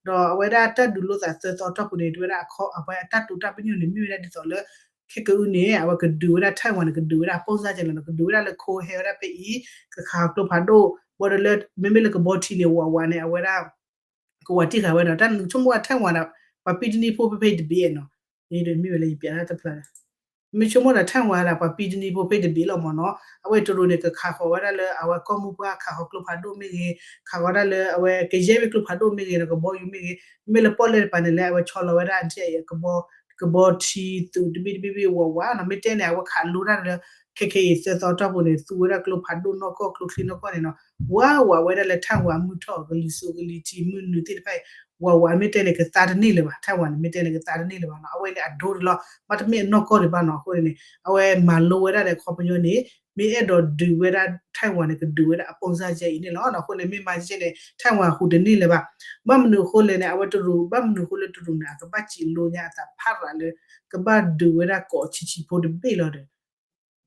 ဒီးအဝဲဒၣ်တၢ်ဒုးလိသးသၢသီတီၢ်ပူၤန့ၣ် တဲဝဲဒၣ်အဝဲအတၢ်တိာ်တၢ်ပညိၣ်န့ၣ် မ့ၢ်ဝဲဒၣ်ဒ်သိးလၢ ခဲကအုန့ၣ် အဝဲကဒုးဝဲဒၣ် Taiwan န့ၣ် ကဒုးဝဲဒၣ်အပိၢ်စၢ်ကဲလီၤ ကဒုးဝဲဒၣ်လၢခိဟဲဝဲဒၣ်ဖဲအံၤ ကခးကျိဖးဒိၣ် ဘၣ်ဒီးလၢ မ့မ့ၢ်လၢကဘီထံန့ၣ် ဝးဝးန့ၣ် အဝဲဒၣ် ကဝးတံၢ်ဃာ်ဝဲဒီး တၢ်နဆိကမိၣ်ဝဲ Taiwan ဒီး ပှၤပံတနံဖိဖဲဖဲအံၤတဘ့ၣ်နီၤ, မ့ၢ်ဝဲလၢယပြတၢ်တဖျါဒီး မ့ၢ်ဆိကမိၣ်ဒီး Taiwan ဒီး ပှၤပံတနံဖိဖဲတဘ့ၣ်လီၤမ့ၢ်နီၤ, အဝဲတရူးန့ၣ် ကခးဃီၤဝဲဒၣ်လၢအဝဲကီၢ်မိၢ်ပှၢ် ခးဃီၤကျိဖးဒိၣ်မ့ၢ်ဂ့ၤ, ခးဃီၤဒၣ်လၢအဝဲကယဲၢ်မ့ၢ်ကျိဖးဒိၣ်မ့ၢ်ဂ့ၤဒီး ကဘီယူၤမ့ၢ်ဂ့ၤ, မ့မ့ၢ်လၢပီၣ်လဲၣ်တပၤန့ၣ် လၢအဝဲဆီလီၤဝဲဒၣ် အထံအံၤ ကဘီထံသုးတဘ့ၣ်တဘ့ၣ်ဘ့ၣ်ဝးဝးနီၤ, မ့ၢ်တဲန့ၣ် အဝဲခးလိတၢ်လၢ ခဲခဲအံၤသၢသီတီၢ်ပူၤန့ၣ် သူဝဲဒၣ်ကျိဖးဒိၣ်နီၢ်ကီၢ်ကျိချံနီၢ်ကီၢ်န့ၣ်နီၤ, ဝးဝးဝဲဒၣ်လၢ Taiwan မုၢ်ထီၣ်ကလံၤစိးကလံၤထံးမုၢ်နုာ်သ့ၣ်တဖၣ်အံၤ ဝးဝးမ့ၢ်တဲန့ၣ် ကသါတန့ၢ်လၢၤဘၣ်, Taiwan န့ၣ် မ့ၢ်တဲန့ၣ် ကသါတန့ၢ်လၢၤဘၣ်နီၤ, အဝဲန့ၣ်အဒိတလီၤ, ဘၣ်တမ့ၢ်အနီၢ်ကီၢ်ဒံးဘၣ်နီၤ, အဃိန့ၣ် အဝဲမၤလိဝဲဒၣ်ဒီး ခီပညီန့ၣ် မ့ၢ်အဲၣ်ဒိးဒုးဝဲဒၣ် Taiwan န့ၣ် ကဒုးဝဲဒၣ်အပိၢ်စၢ်ကဲအံၤန့ၣ်လီၤ, အဃိန့ၣ် မ့ၢ်မၤကဲန့ၣ် Taiwan ဟူးတန့ၢ်လၢၤဘၣ်, ဘၣ်မနုၤအဃိလဲၣ်န့ၣ် အဝဲတရူး ဘၣ်မနုၤအဃိလၢတရူးန့ၣ် အကဘၣ်စံးလိညါအသးဖးရၤလၢ ကဘၣ်ဒုးဝဲဒၣ်ကိးဆံးဆံးဖိတဘ့ၣ်လီၤဒီး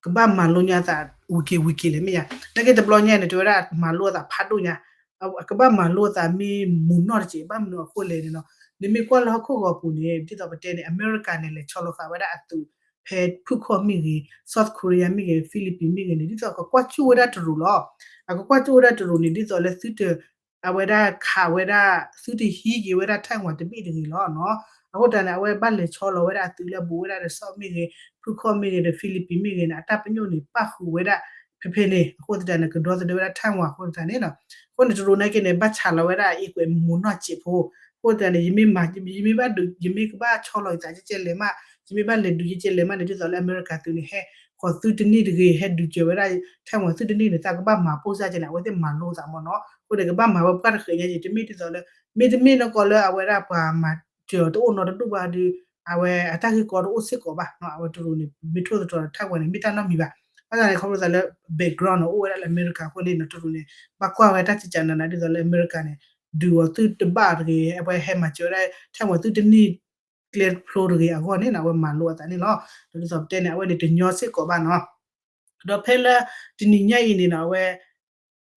ကဘၣ်မၤလိညါအသးဝံၤက့ၤဝံၤက့ၤလဲၣ်မ့ၢ်ယါ, နာ်က့တဘျီညါန့ၣ် တဲဝဲဒၣ်မၤလိအသးဖးဒိၣ်ညါ, အကဘၣ်မၤလိအသးမ့ၢ်မူးနီၢ်တစဲး, ဘၣ်မနုၤအဃိလဲၣ်န့ၣ်နီၤ, နမ့ၢ်ကွၢ်လၢဟီၣ်ခိၣ်ဂီၤပူၤန့ၣ် ဒ်သိးပတဲန့ၣ် အမဲရကၤန့ၣ် လဲၤဆီလီၤဃာ်ဝဲဒၣ်အသုး ဖဲဖုၣ်ခီၣ်မ့ၢ်ဂ့ၤ, South Korea မ့ၢ်ဂ့ၤ, Philippines မ့ၢ်ဂ့ၤန့ၣ် ဒ်သိးကကွၢ်ကၠူၣ်ဝဲဒၣ်တရူးလီၤ, အကကွၢ်ကၠူၣ်ဝဲဒၣ်တရူးန့ၣ် ဒ်သိးလၢသုတ အဝဲဒၣ်ခးဝဲဒၣ် သုတဟံးက့ၤဝဲဒၣ် Taiwan တဘ့ၣ်တဂ့ၤလီၤနီၤ, အဃိသတးန့ၣ် အဝဲဘၣ်လဲၤဆီလီၤဝဲဒၣ်အသုးလၢအဘူးဝဲဒၣ်ဒီး South မ့ၢ်ဂ့ၤ, ဖုၣ်ခီၣ်မ့ၢ်ဂ့ၤဒီး Philippines မ့ၢ်ဂ့ၤန့ၣ် အတၢ်ပညိၣ်န့ၣ် ပၣ်ဃုာ်ဝဲဒၣ် ဖဲဖဲန့ၣ်, အဃိသတးန့ၣ် ကဒီသဒၢဝဲဒၣ် Taiwan အဃိသတးန့ၣ်နီၤ, အဃိန့ၣ် တရူးနာ်က့န့ၣ် ဘၣ်ဆးလီၤဝဲဒၣ်အအံကွဲးမူးနီၢ်စဲးဖိ, အဃိသတးန့ၣ် ယမ့ၢ်ဘၣ်ဒုး ယမ့ၢ်ကဘၣ်ဆီလီၤယသးကဲကဲလဲၣ်မး, ယမ့ၢ်ဘၣ်လဲၤဒုးကဲကဲလဲၣ်မးန့ၣ် ဒ်သိးလၢအမဲရကၤသုးန့ၣ် ဟဲဃီၤသုတနံၣ်တဂ့ၤ ဟဲဒုးစၢၤဝဲဒၣ် Taiwan သုတနံၣ်န့ၣ် သးကဘၣ်မၤပိၢ်စၢ်ကဲလဲၣ် အဝဲသ့ၣ်မၤလိသးမ့ၢ်နီၤ, အဃိန့ၣ် ကဘၣ်မၤဝဲပှၢ်တဃဲးညါက့ၤ တမ့ၢ်ဒ်သိးလၢ မ့တမ့ၢ်နီၢ်ကီၢ်လၢအဝဲဒၣ်ပှၤမၤစၢၤတအိၣ်နီတဒူၣ်ဘၣ်ဒီး အဝဲအတၢ်ဂ့ၢ်ကီတအိၣ်စ့ၢ်ကီးဘၣ်နီၤ, အဝဲတရူးန့ၣ် မ့ၢ်ထိၣ်သတြီၤဒီး Taiwan န့ၣ် မ့ၢ်တၢ်နီတမံၤဘၣ်, ဘၣ်ဆၣ်န့ၣ် ခီဖျိသးလၢ background န့ၣ် အိၣ်ဝဲဒၣ်လၢအမဲရကၤအဃိန့ၣ်နီၤ တရူးန့ၣ် ဘၣ်ကွၢ်ဝဲတၢ်ကကးနးနး ဒ်သိးလၢအမဲရကၤန့ၣ် ဒုးအီၤသုတဘၣ်တဂ့ၤ အဝဲဟဲမၤစၢၤဝဲဒၣ် Taiwan သုတနံၣ်ကျဲဖျိတဂ့ၤအဂီၢ်န့ၣ်နီၤ အဝဲမၤလိအသးန့ၣ်လီၤ, ဒီးဒ်သိးပတဲန့ၣ် အဝဲန့ၣ်တညီစ့ၢ်ကီးဘၣ်နီၤ, ဒီးဖဲလၢတနံၤညါအံၤန့ၣ်နီၤ အဝဲ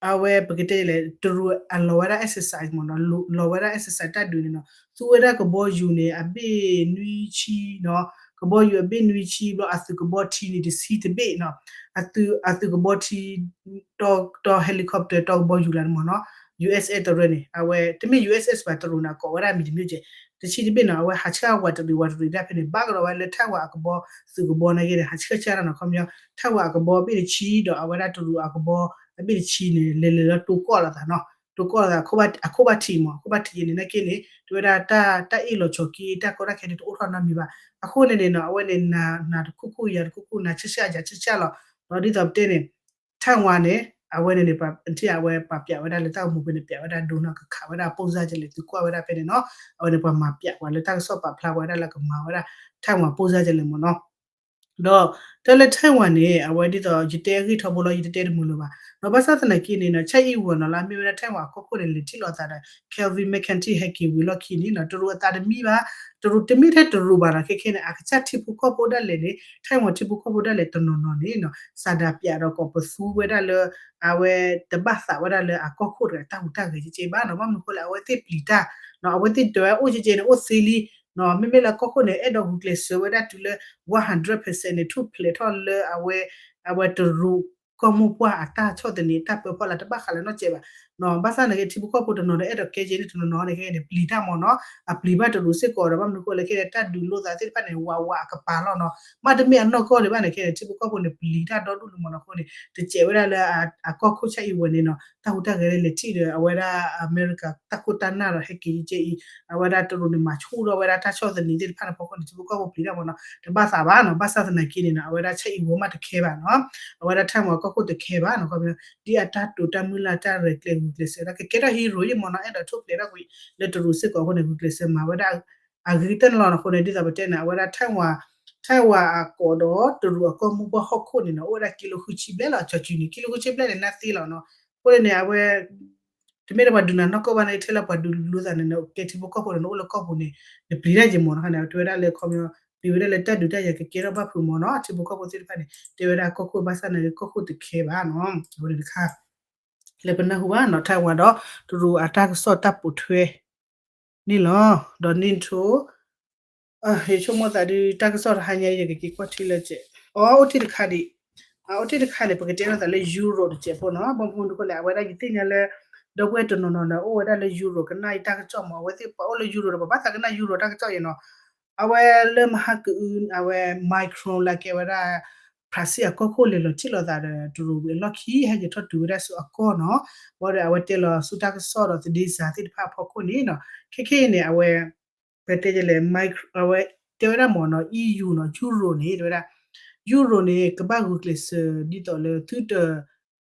အဝဲပကတဲလဲၣ် တရူးအလီၤဝဲဒၣ် exercise မ့ၢ်နီၤ, လီၤဝဲဒၣ် exercise တၢ်ဒုးန့ၣ်နီၤ, သူဝဲဒၣ်ကဘီယူၤန့ၣ် အဘ့ၣ်နွံဆံနီၤ, ကဘီယူၤအဘ့ၣ်နွံဆံဘျီ အသုးကဘီထံန့ၣ် တဆံတဘ့ၣ်နီၤ, အသုး အသုးကဘီထံ တီ helicopter တီကဘီယူၤလၢန့ၣ်မ့ၢ်နီၤ, U S S တရၢန့ၣ် အဝဲ တမ့ၢ် U S S ဘၣ် တရူးန့ၣ် အကိးဝဲဒၣ်မံၤတမံၤကဲ တဆံတဘ့ၣ်နီၤ, အဝဲဟးဆှၣ်ဝးတရံးဝးတရံးဒၣ်ဖဲန့ၣ် ဘၣ်ကဒီးဝဲလၢ Taiwan အကဘီ သုးကဘီနာ်က့န့ၣ် ဟးဆှၣ်ဆှၣ်လီၤနီၤ, ခီပညီ Taiwan အကဘီအဘ့ၣ်တဆံဒီး အဝဲဒၣ်တရူးအကဘီအဘ့ၣ်တဆံန့ၣ် လဲၤလဲၤလၢတိၤကီၢ်လိာ်သးနီၤ, တိၤကီၢ်လိာ်သး အခိၣ်ဘၣ်ထံးမ့ၢ် အခိၣ်ဘၣ်ထံးယဲန့ၣ် နာ်က့န့ၣ် တဝဲဒၣ်တၢ်အ့ၣ်လိာ်ဆိးက့ တၢ်ကီတၢ်ခဲန့ၣ် တအိၣ်ထီၣ်နီတမံၤဘၣ်, အဃိန့ၣ်န့ၣ်နီၤ အဝဲန့ၣ် နၤတခိၣ်ခိၣ်ယၤတခိၣ်ခိၣ် နၤဆှၣ်ဆှၣ်ယၤဆှၣ်ဆှၣ်လီၤ, ဒီးဒ်သိးပတဲန့ၣ် Taiwan န့ၣ် အဝဲန့ၣ်န့ၣ် ထံၣ်အဝဲပာ်ပျးဝဲဒၣ်လၢတၢ်ဂီၤမူဖဲန့ၣ် ပျးဝဲဒၣ်ဒိနီၤ ကခးဝဲဒၣ်ပိၢ်စၢ်ကလဲၣ် သုကွၢ်ဝဲဒၣ်ဖဲန့ၣ်နီၤ, အဝဲန့ၣ်ပှၤမၤပျးပှၤလၢတၢ်ကစီၣ်ပာ်ဖျါဝဲဒၣ်လၢကမၤဝဲဒၣ် Taiwan ပိၢ်စၢ်ကလဲၣ်မ့ၢ်နီၤ, ဒီးတၢ်လၢ Taiwan န့ၣ် အဝဲဒ်သိးယတဲအဂ့ၢ်ထီဘိလီၤ ယတတဲတမုာ်လၢၤဘၣ်, ဒီးဘၣ်ဆၣ်သနာ်က့န့ၣ်နီၤ China အံၤဝဲနီၤလၢအမ့ၢ်ဝဲဒၣ် Taiwan အကီၢ်ခိၣ်န့ၣ် လဲၤထံၣ်လိာ်သးဒီး Kevin McCarthy ဟဲက့ၤဝံၤလီၢ်ခံန့ၣ်နီၤ တရူးအသးတမံဘၣ်, တရူးတမ့ၢ်ထဲတရူးဘၣ်နီၤ ခဲခဲန့ၣ် အကစၢ်ထံဖိကီၢ်ဖိဒၣ်လဲာ်န့ၣ် Taiwan ထံဖိကီၢ်ဖိဒၣ်လဲာ်တနီၤနီၤန့ၣ်နီၤ စးဒၤပျးဒီးကိးပသူဝဲဒၣ်လၢ အဝဲတဘၣ်သးဝဲဒၣ်လၢအကီၢ်ခိၣ်တဂၤတၢ်ဟူးတၢ်ဂဲၤကဲကဲဘၣ်နီၤ, ဘၣ်မနုၤအဃိလဲၣ် အဝဲသ့ၣ်ပျံၤတၢ်နီၤ အဝဲသ့ၣ်တဲဝဲအိၣ်ကဲကဲန့ၣ် အိၣ်သ့လံနီၤ, မ့မ့ၢ်လၢအကီၢ်ခိၣ်န့ၣ် အဲၣ်ဒိးဂုာ်ကျဲးစၢးဝဲဒၣ်တုၤလၢ one hundred percent န့ၣ် ထူၣ်ဖျဲးထီၣ်လၢအဝဲ အဝဲတရူးကီၢ်မိၢ်ပှၢ်အတၢ်ဆီၣ်သနံးတၢ်ပၢဖီလာ်တဘၣ်ဃးလၢၤနီတစဲးဘၣ်နီၤ, ဘၣ်ဆၣ်နာ်က့ထံဖိကီၢ်ဖိတနီၤဒီး အဲၣ်ဒိးကဲကဲန့ၣ်တနီၤနီၤန့ၣ် ခဲအံၤန့ၣ် ပျံၤတၢ်မ့ၢ်နီၤ, အပျံၤဘၣ်တရူးစ့ၢ်ကီးဒီး ဘၣ်မနုၤအဃိလဲၣ် ခဲအံၤန့ၣ် တၢ်ဒုးလိာ်သးသ့ၣ်တဖၣ်န့ၣ် ဝးဝးအကပၤလီၤနီၤ, မ့တမ့ၢ်အနီၢ်ကီၢ်ဒံးဘၣ်န့ၣ် ခဲအံၤန့ၣ် ထံဖိကီၢ်ဖိန့ၣ် ပျံၤတၢ်ဒီဒူၣ်လၢမ့ၢ်နီၤအဃိန့ၣ် တစဲးဝဲဒၣ်လၢ အကီၢ်ခိၣ် China အံၤဝဲန့ၣ်နီၤ တၢ်ဟူးတၢ်ဂဲၤလၢလဲၤထံၣ်ဒီး အဝဲဒၣ်အမဲရကၤတၢ်ခိၣ်တၢ်နၢ်ဒီး ဟဲက့ၤကဲအံၤ အဝဲဒၣ်တရူးန့ၣ် မၤဆူၣ်ထီၣ်ဝဲဒၣ်တၢ်ဆီၣ်သနံးသ့ၣ်တဖၣ်န့ၣ် ဖီခိၣ်န့ၣ် ထံဖိကီၢ်ဖိပျံၤတၢ်မ့ၢ်နီၤ တဘၣ်သးဘၣ်နီၤ, ဘၣ်ဆၣ်သနာ်က့န့ၣ်နီၤ အဝဲဒၣ် China အံၤဝဲမ့ၢ်တခဲဘၣ်နီၤ, အဝဲဒၣ် Taiwan အကီၢ်ခိၣ်တခဲဘၣ်နီၤ, ခီဖျိ ဒ်အတၢ်တိာ်တၢ်မုၢ်လၢ်တၢ်ရဲၣ်ကျဲၤဂုာ်ကျဲးစၢး တၢ်ကကဲထီၣ် hero ယံမ့ၢ်နီၤ အဲၣ်ဒိးထူၣ်ဖျဲးထီၣ်ကွံာ်လၢတရူးစ့ၢ်ကီးအဃိန့ၣ် ဂုာ်ကျဲးစၢးမၤဝဲဒၣ် အဂ့ၤကတၢၢ်န့ၣ်လီၤနီၤ, အဃိန့ၣ် ဒ်သိးပတဲန့ၣ် အဝဲဒၣ် Taiwan Taiwan အကိးဒီးတရူးအကီၢ်မိၢ်ပှၢ်ဟီၣ်ခိၣ်န့ၣ်နီၤ အိၣ်ဝဲဒၣ်ကံလိဃုဆံဘျဲၣ်လီၤ, ကၠီၤကုန့ၣ် ကံလိဃုဆံဘျဲၣ်န့ၣ် နၢ်သ့လီၤနီၤ, အဃိန့ၣ်န့ၣ် အဝဲ တမ့ၢ်လၢပှၤဒုးနၤနီၢ်ကီၢ်ဘၣ်န့ၣ် ထဲလၢပှၤဒုးလိာ်သးန့ၣ် နကဲထံဖိကီၢ်ဖိန့ၣ် နအိၣ်လၢကီၢ်ပူၤန့ၣ် နပျံၤတၢ်ယံမ့ၢ်နီၤ, ခါန့ၣ် တဲဝဲဒၣ်လၢခီပညီ ပျံၤဝဲဒၣ်လၢတၢ်ဒုးတၢ်ယၤကကဲထီၣ်ဘၣ်ဖုးမ့ၢ်နီၤ, ထံဖိကီၢ်ဖိသ့ၣ်တဖၣ်န့ၣ် တဲဝဲဒၣ်ကီၢ်ခိၣ်ဘၣ်ဆၣ်န့ၣ် ကီၢ်ခိၣ်တခဲဘၣ်နီၤ, အဝဲန့ၣ်တခါ လၢပနၢ်ဟူဘၣ်နီၤ Taiwan ဒီးတရူးအတၢ်ကစီၣ်တၢ်ပိာ်ထွဲန့ၣ်လီၤ, ဒီးန့ၣ်ထိ ယဆိကမိၣ်သးဒုး တၢ်ကစီၣ်တဟါညါ ယကက့ၤကွၢ်ထံလၢကဲး, အီ အိၣ်ထံၣ်တခါဒံး, ကွၢ် အအိၣ်တ့ၢ်တခါန့ၣ် ပကတဲလိာ်သးလၢ Europe တစဲးဖိနီၤ. ဘၣ်မနုၤအဃိလဲၣ် အဝဲဒၣ်ယသ့ၣ်ညါလၢ ဒီပုၢ်ဝဲၢ်တနီၤနီၤန့ၣ် အိၣ်ဝဲဒၣ်လၢ Europe ကနၣ်အံၤတၢ်ကစီၣ်မး, အဝဲသ့ၣ်ပှၤအိၣ်လၢ Europe ဒီး ပဘၣ်သးကနၣ် Europe တၢ်ကစီၣ်အံၤနီၤ. အဝဲလၢမဟါကအု အဝဲ Macron လၢကဲဝဲဒၣ် ဖရၣ်စံၣ်အကီၢ်ခိၣ် လဲၤလီၤထံၣ်လိာ်သးဒီးတရူးဝံၤအလီၢ်ခံ ဟဲက့ၤထီၣ်တုၤဝဲဒၣ်ဆူအကီၢ်နီၤ. ဘၣ်ဒီးအဝဲတဲလီၤဆူတၢ်ကစီၣ်ဒီး သတင်းစာ သ့ၣ်တဖၣ်အဖီခိၣ်န့ၣ်နီၤ. ခဲခဲအံၤန့ၣ် အဝဲ ပတဲလဲၣ် အဝဲတဲဝဲဒၣ်မ့ၢ်နီၤ EU နီၤ Euro န့ၣ် တဲဝဲဒၣ် Euro န့ၣ် ကဘၣ်ဂုာ်ကျဲးစၢးဒ်သိးလၢသုတ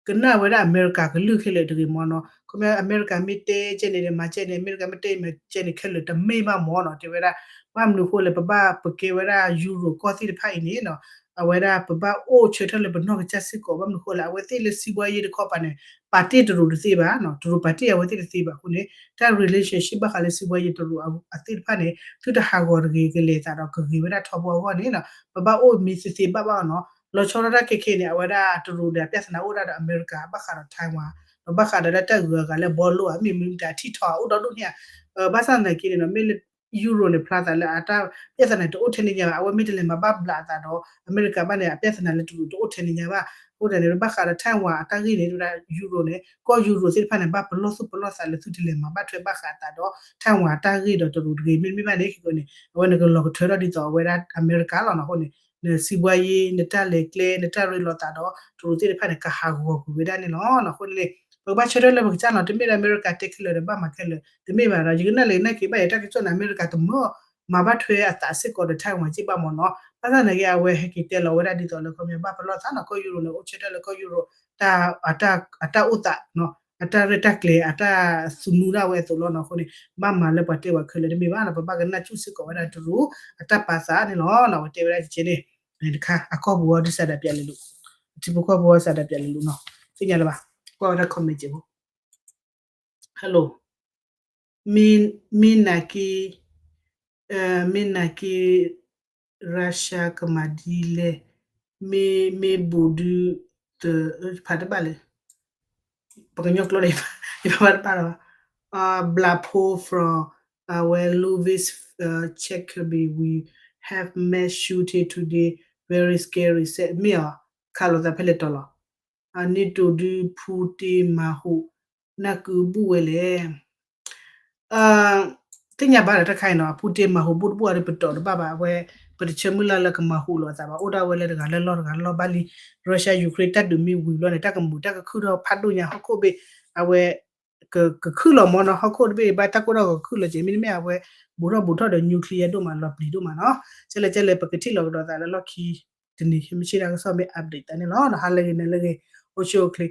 ကနၣ်ဝဲဒၣ်အမဲရကၤကလုၢ်ခဲလၢာ်တဂ့ၤမ့ၢ်နီၤ. ခီဖျိအမဲရကၤမ့ၢ်တဲကဲန့ၣ်ဒီး မၤကဲန့ၣ် အမဲရကၤမ့ၢ်တဲမၤကဲန့ၣ် ခဲလၢာ်တမ့ၢ်ဘၣ်မ့ၢ်နီၤ တဲဝဲဒၣ်. ဘၣ်မနုၤအဃိလဲၣ် ပဘၣ်ပကဲဝဲဒၣ် Euro ကီၢ်သ့ၣ်တဖၣ်အံၤန့ၣ်နီၤ အဝဲဒၣ်ပဘၣ်အိၣ်ဆၢထၢၣ်လၢပနီၢ်ကစၢ်စ့ၢ်ကီး ဘၣ်မနုၤအဃိလဲၣ် အဝဲသ့ၣ်လၢစံးဘှါယ့တခီပၤန့ၣ် ပာ်တ့ၢ်တရူးတသ့ဘၣ်နီၤ တရူးပာ်တ့ၢ်အဝဲသ့ၣ်တသ့ဘၣ်အဃိန့ၣ် တၢ် relationship ဘၣ်ဃးလၢစံးဘှါယ့တရူးအသ့ၣ်တဖၣ်န့ၣ် သုတဟးဂီၤတဂ့ၤကလဲၤသးဒီးကဂ့ၤဝဲဒၣ်ထီဘိအဂီၢ်န့ၣ်နီၤ ပဘၣ်အိၣ်မံသ့သ့ဘၣ်ဘၣ်နီၤ. လီၤဆီဒၣ်တၢ်ခဲခဲန့ၣ် အဝဲဒၣ်တရူးဒီး ပြဿနာအိၣ်ဒၣ်ဒီးအမဲရကၤ ဘၣ်ဃးဒီး Taiwan ဒီးဘၣ်ဃးဒီးလၢတၢ်ဂုၤအဂၤလၢဘီလိၣ်ဧါ မ့ၢ်မနုၤတၢ်ထံၣ်ထီၣ်အအိၣ်ဒီဒူၣ်န့ၣ်ဧါ. ဘၣ်ဆၣ်သနာ်က့န့ၣ်နီၤ မ့ၢ်လၢ Euro န့ၣ် ဖျါသးလၢအတၢ်ပြဿနာတအိၣ်ထဲန့ၣ်ညါဘၣ် အဝဲမ့ၢ်တလဲၤမၤဘၣ်ဘျးအသးဒီး အမဲရကၤဘၣ်န့ၣ် အပြဿနာလၢတရူးတအိၣ်ထဲန့ၣ်ညါဘၣ်. အဃိသတးန့ၣ် ဘၣ်ဃးဒီး Taiwan အတၢ်ဂ့ၢ်န့ၣ် တဲဝဲဒၣ် Euro န့ၣ် ကီၢ် Euro သ့ၣ်တဖၣ်န့ၣ် ဘၣ်ပလီၢ်သူၣ်ပလီၢ်သးလၢသုတလဲၤမၤဘၣ်ထွဲဘၣ်ဃးအသးဒီး Taiwan အတၢ်ဂ့ၢ်ဒီးတရူးတဂ့ၤ မ့တမ့ၢ်ဘၣ်န့ၣ် ခဲကန့ၣ် အဝဲန့ၣ်ကလီၤကထၢထီၣ်ဒ်သိးအဝဲဒၣ်အမဲရကၤလီၤနီၤ. အဃိန့ၣ် နစံးဘှါယ့ နတၢ်လဲၤကျဲ နတၢ်ရ့လိာ်သးဒီးတရူးသ့ၣ်တဖၣ်န့ၣ် ကဟးဂီၤကွံာ်ဝဲဒၣ်န့ၣ်လီၤ. အဃိန့ၣ် ပကဘၣ်ဆၢထၢၣ်လၢပကစၢ်နီၤ တမ့ၢ်လၢအမဲရကၤတဲခဲလၢာ်ဒီးဘၣ်မၤခဲလၢာ် တမ့ၢ်ဘၣ်ဒီး ယကနၣ်လဲၤကနၣ်က့ၤဘၣ်ယတၢ်ကစီၣ်န့ၣ် အမဲရကၤတမၢ မၤဘၣ်ထွဲအသးစ့ၢ်ကီးဒီး Taiwan စ့ၢ်ဘၣ်မ့ၢ်နီၤ. ဘၣ်ဆၣ်သနာ်က့ အဝဲဟဲက့ၤတဲလီၤဝဲဒၣ်ဒ်သိးလၢခီပညီဘၣ်ပလီၢ်သးနီၤ ကီၢ် Euro န့ၣ် အိၣ်ဆၢထၢၣ်လၢကီၢ် Euro တၢ် အတၢ်အိၣ်သး အတၢ်ရဲၣ်တၢ်ကျဲၤ အတၢ်သူၣ်နူဒၣ်ဝဲအသိးလီၤနီၤ. အဃိန့ၣ် ဘၣ်မၤလၢပှၤတဲပှၤခဲလၢာ်တမ့ၢ်ဘၣ်နီၤ ပဘၣ်ကနၣ်စူၣ်စ့ၢ်ကီးဝဲဒၣ်တရူး အတၢ်ပာ်သးန့ၣ်လီၤ. အဝဲတဲဝဲဒၣ်ကဲန့ၣ် တခါ အကီၢ်ပူၤဝဲဒၣ်စးဒးပျးလဲၤလိာ် ထံဖိကီၢ်ဖိဝဲစးဒးပျးလဲၤလိာ်နီၤ သ့ၣ်ညါလၢၤဘၣ် ကွၢ်ဝဲဒၣ် comment ကဲးဖိ Hello မ့ၢ်နာ်က့ မ့ၢ်နာ်က့ Russia ကမၤဒ်လဲၣ် မ့ၢ် မ့ၢ်ဘူးဒု တ ဖးတဘၣ်လဲၣ် ပှၤကညီကျိာ်ဒီး ယဖးတဘၣ်လီၤ. ဘျးဖိ from အဝဲ Louis Checkerby, we have mass shooting today, very scary စဲး မ့ၢ်အီၤ ခးလိာ်သးဖဲလဲၣ်တီၤလီၤ. အန့ၣ်တိၢ်ဒု ဖူတ့မၤဟူး နၢ်ကုဘူးဝဲလဲၣ် သ့ၣ်ညါဘၣ်ဒီးတၢ်ခါအံၤနီၤ အဖူတ့မၤဟူးဘူးတဘူၣ်အီၤဒီးပတီၢ်တဘၣ်ဘၣ် အဝဲ ပတဆၢမုၢ်လၢ်လၢကမၤဟူးလိာ်အသးဘၣ် အိၣ်ဒၣ်ဝဲလၢတဂၤလၢလီၢ်တဂၤလၢလီၢ်ဘၣ်လံ Russia Ukraine တၢ်ဒုးမ့ၢ်ဝံၤဘျီန့ၣ် တၢ်ကမူးတၢ်ကခုၣ်ထီၣ်ဖးဒိၣ်ညါဟီၣ်ခိၣ်ဘ့ၣ် အဝဲ ကခုၣ်လီၤမ့ၢ်နီၤ ဟီၣ်ခိၣ်တဘ့ၣ်ဘၣ်တၢ်ကိၢ်ထီၣ်ဂီၤကခုၣ်လီၤက့ၤ မ့တမ့ၢ်အဝဲ ဘူးထီၣ်ဘူးထီၣ်ဒီး nuclear ဒိၣ်မးလီၤပျံၤဒိၣ်မးနီၤ ကဲလဲၣ်ကဲလဲၣ် ပကထံၣ်လီၤကဒီးသးလၢလီၢ်ခံ တနံၤ မ့ၢ်ဆ့ၣ်တၢ်ကစီၣ်မ့ၢ် update သးန့ၣ်လီၤ ဟါလၢဂ့ၤနၤလၢဂ့ၤ အိၣ်ဆူၣ်အိၣ်ချ့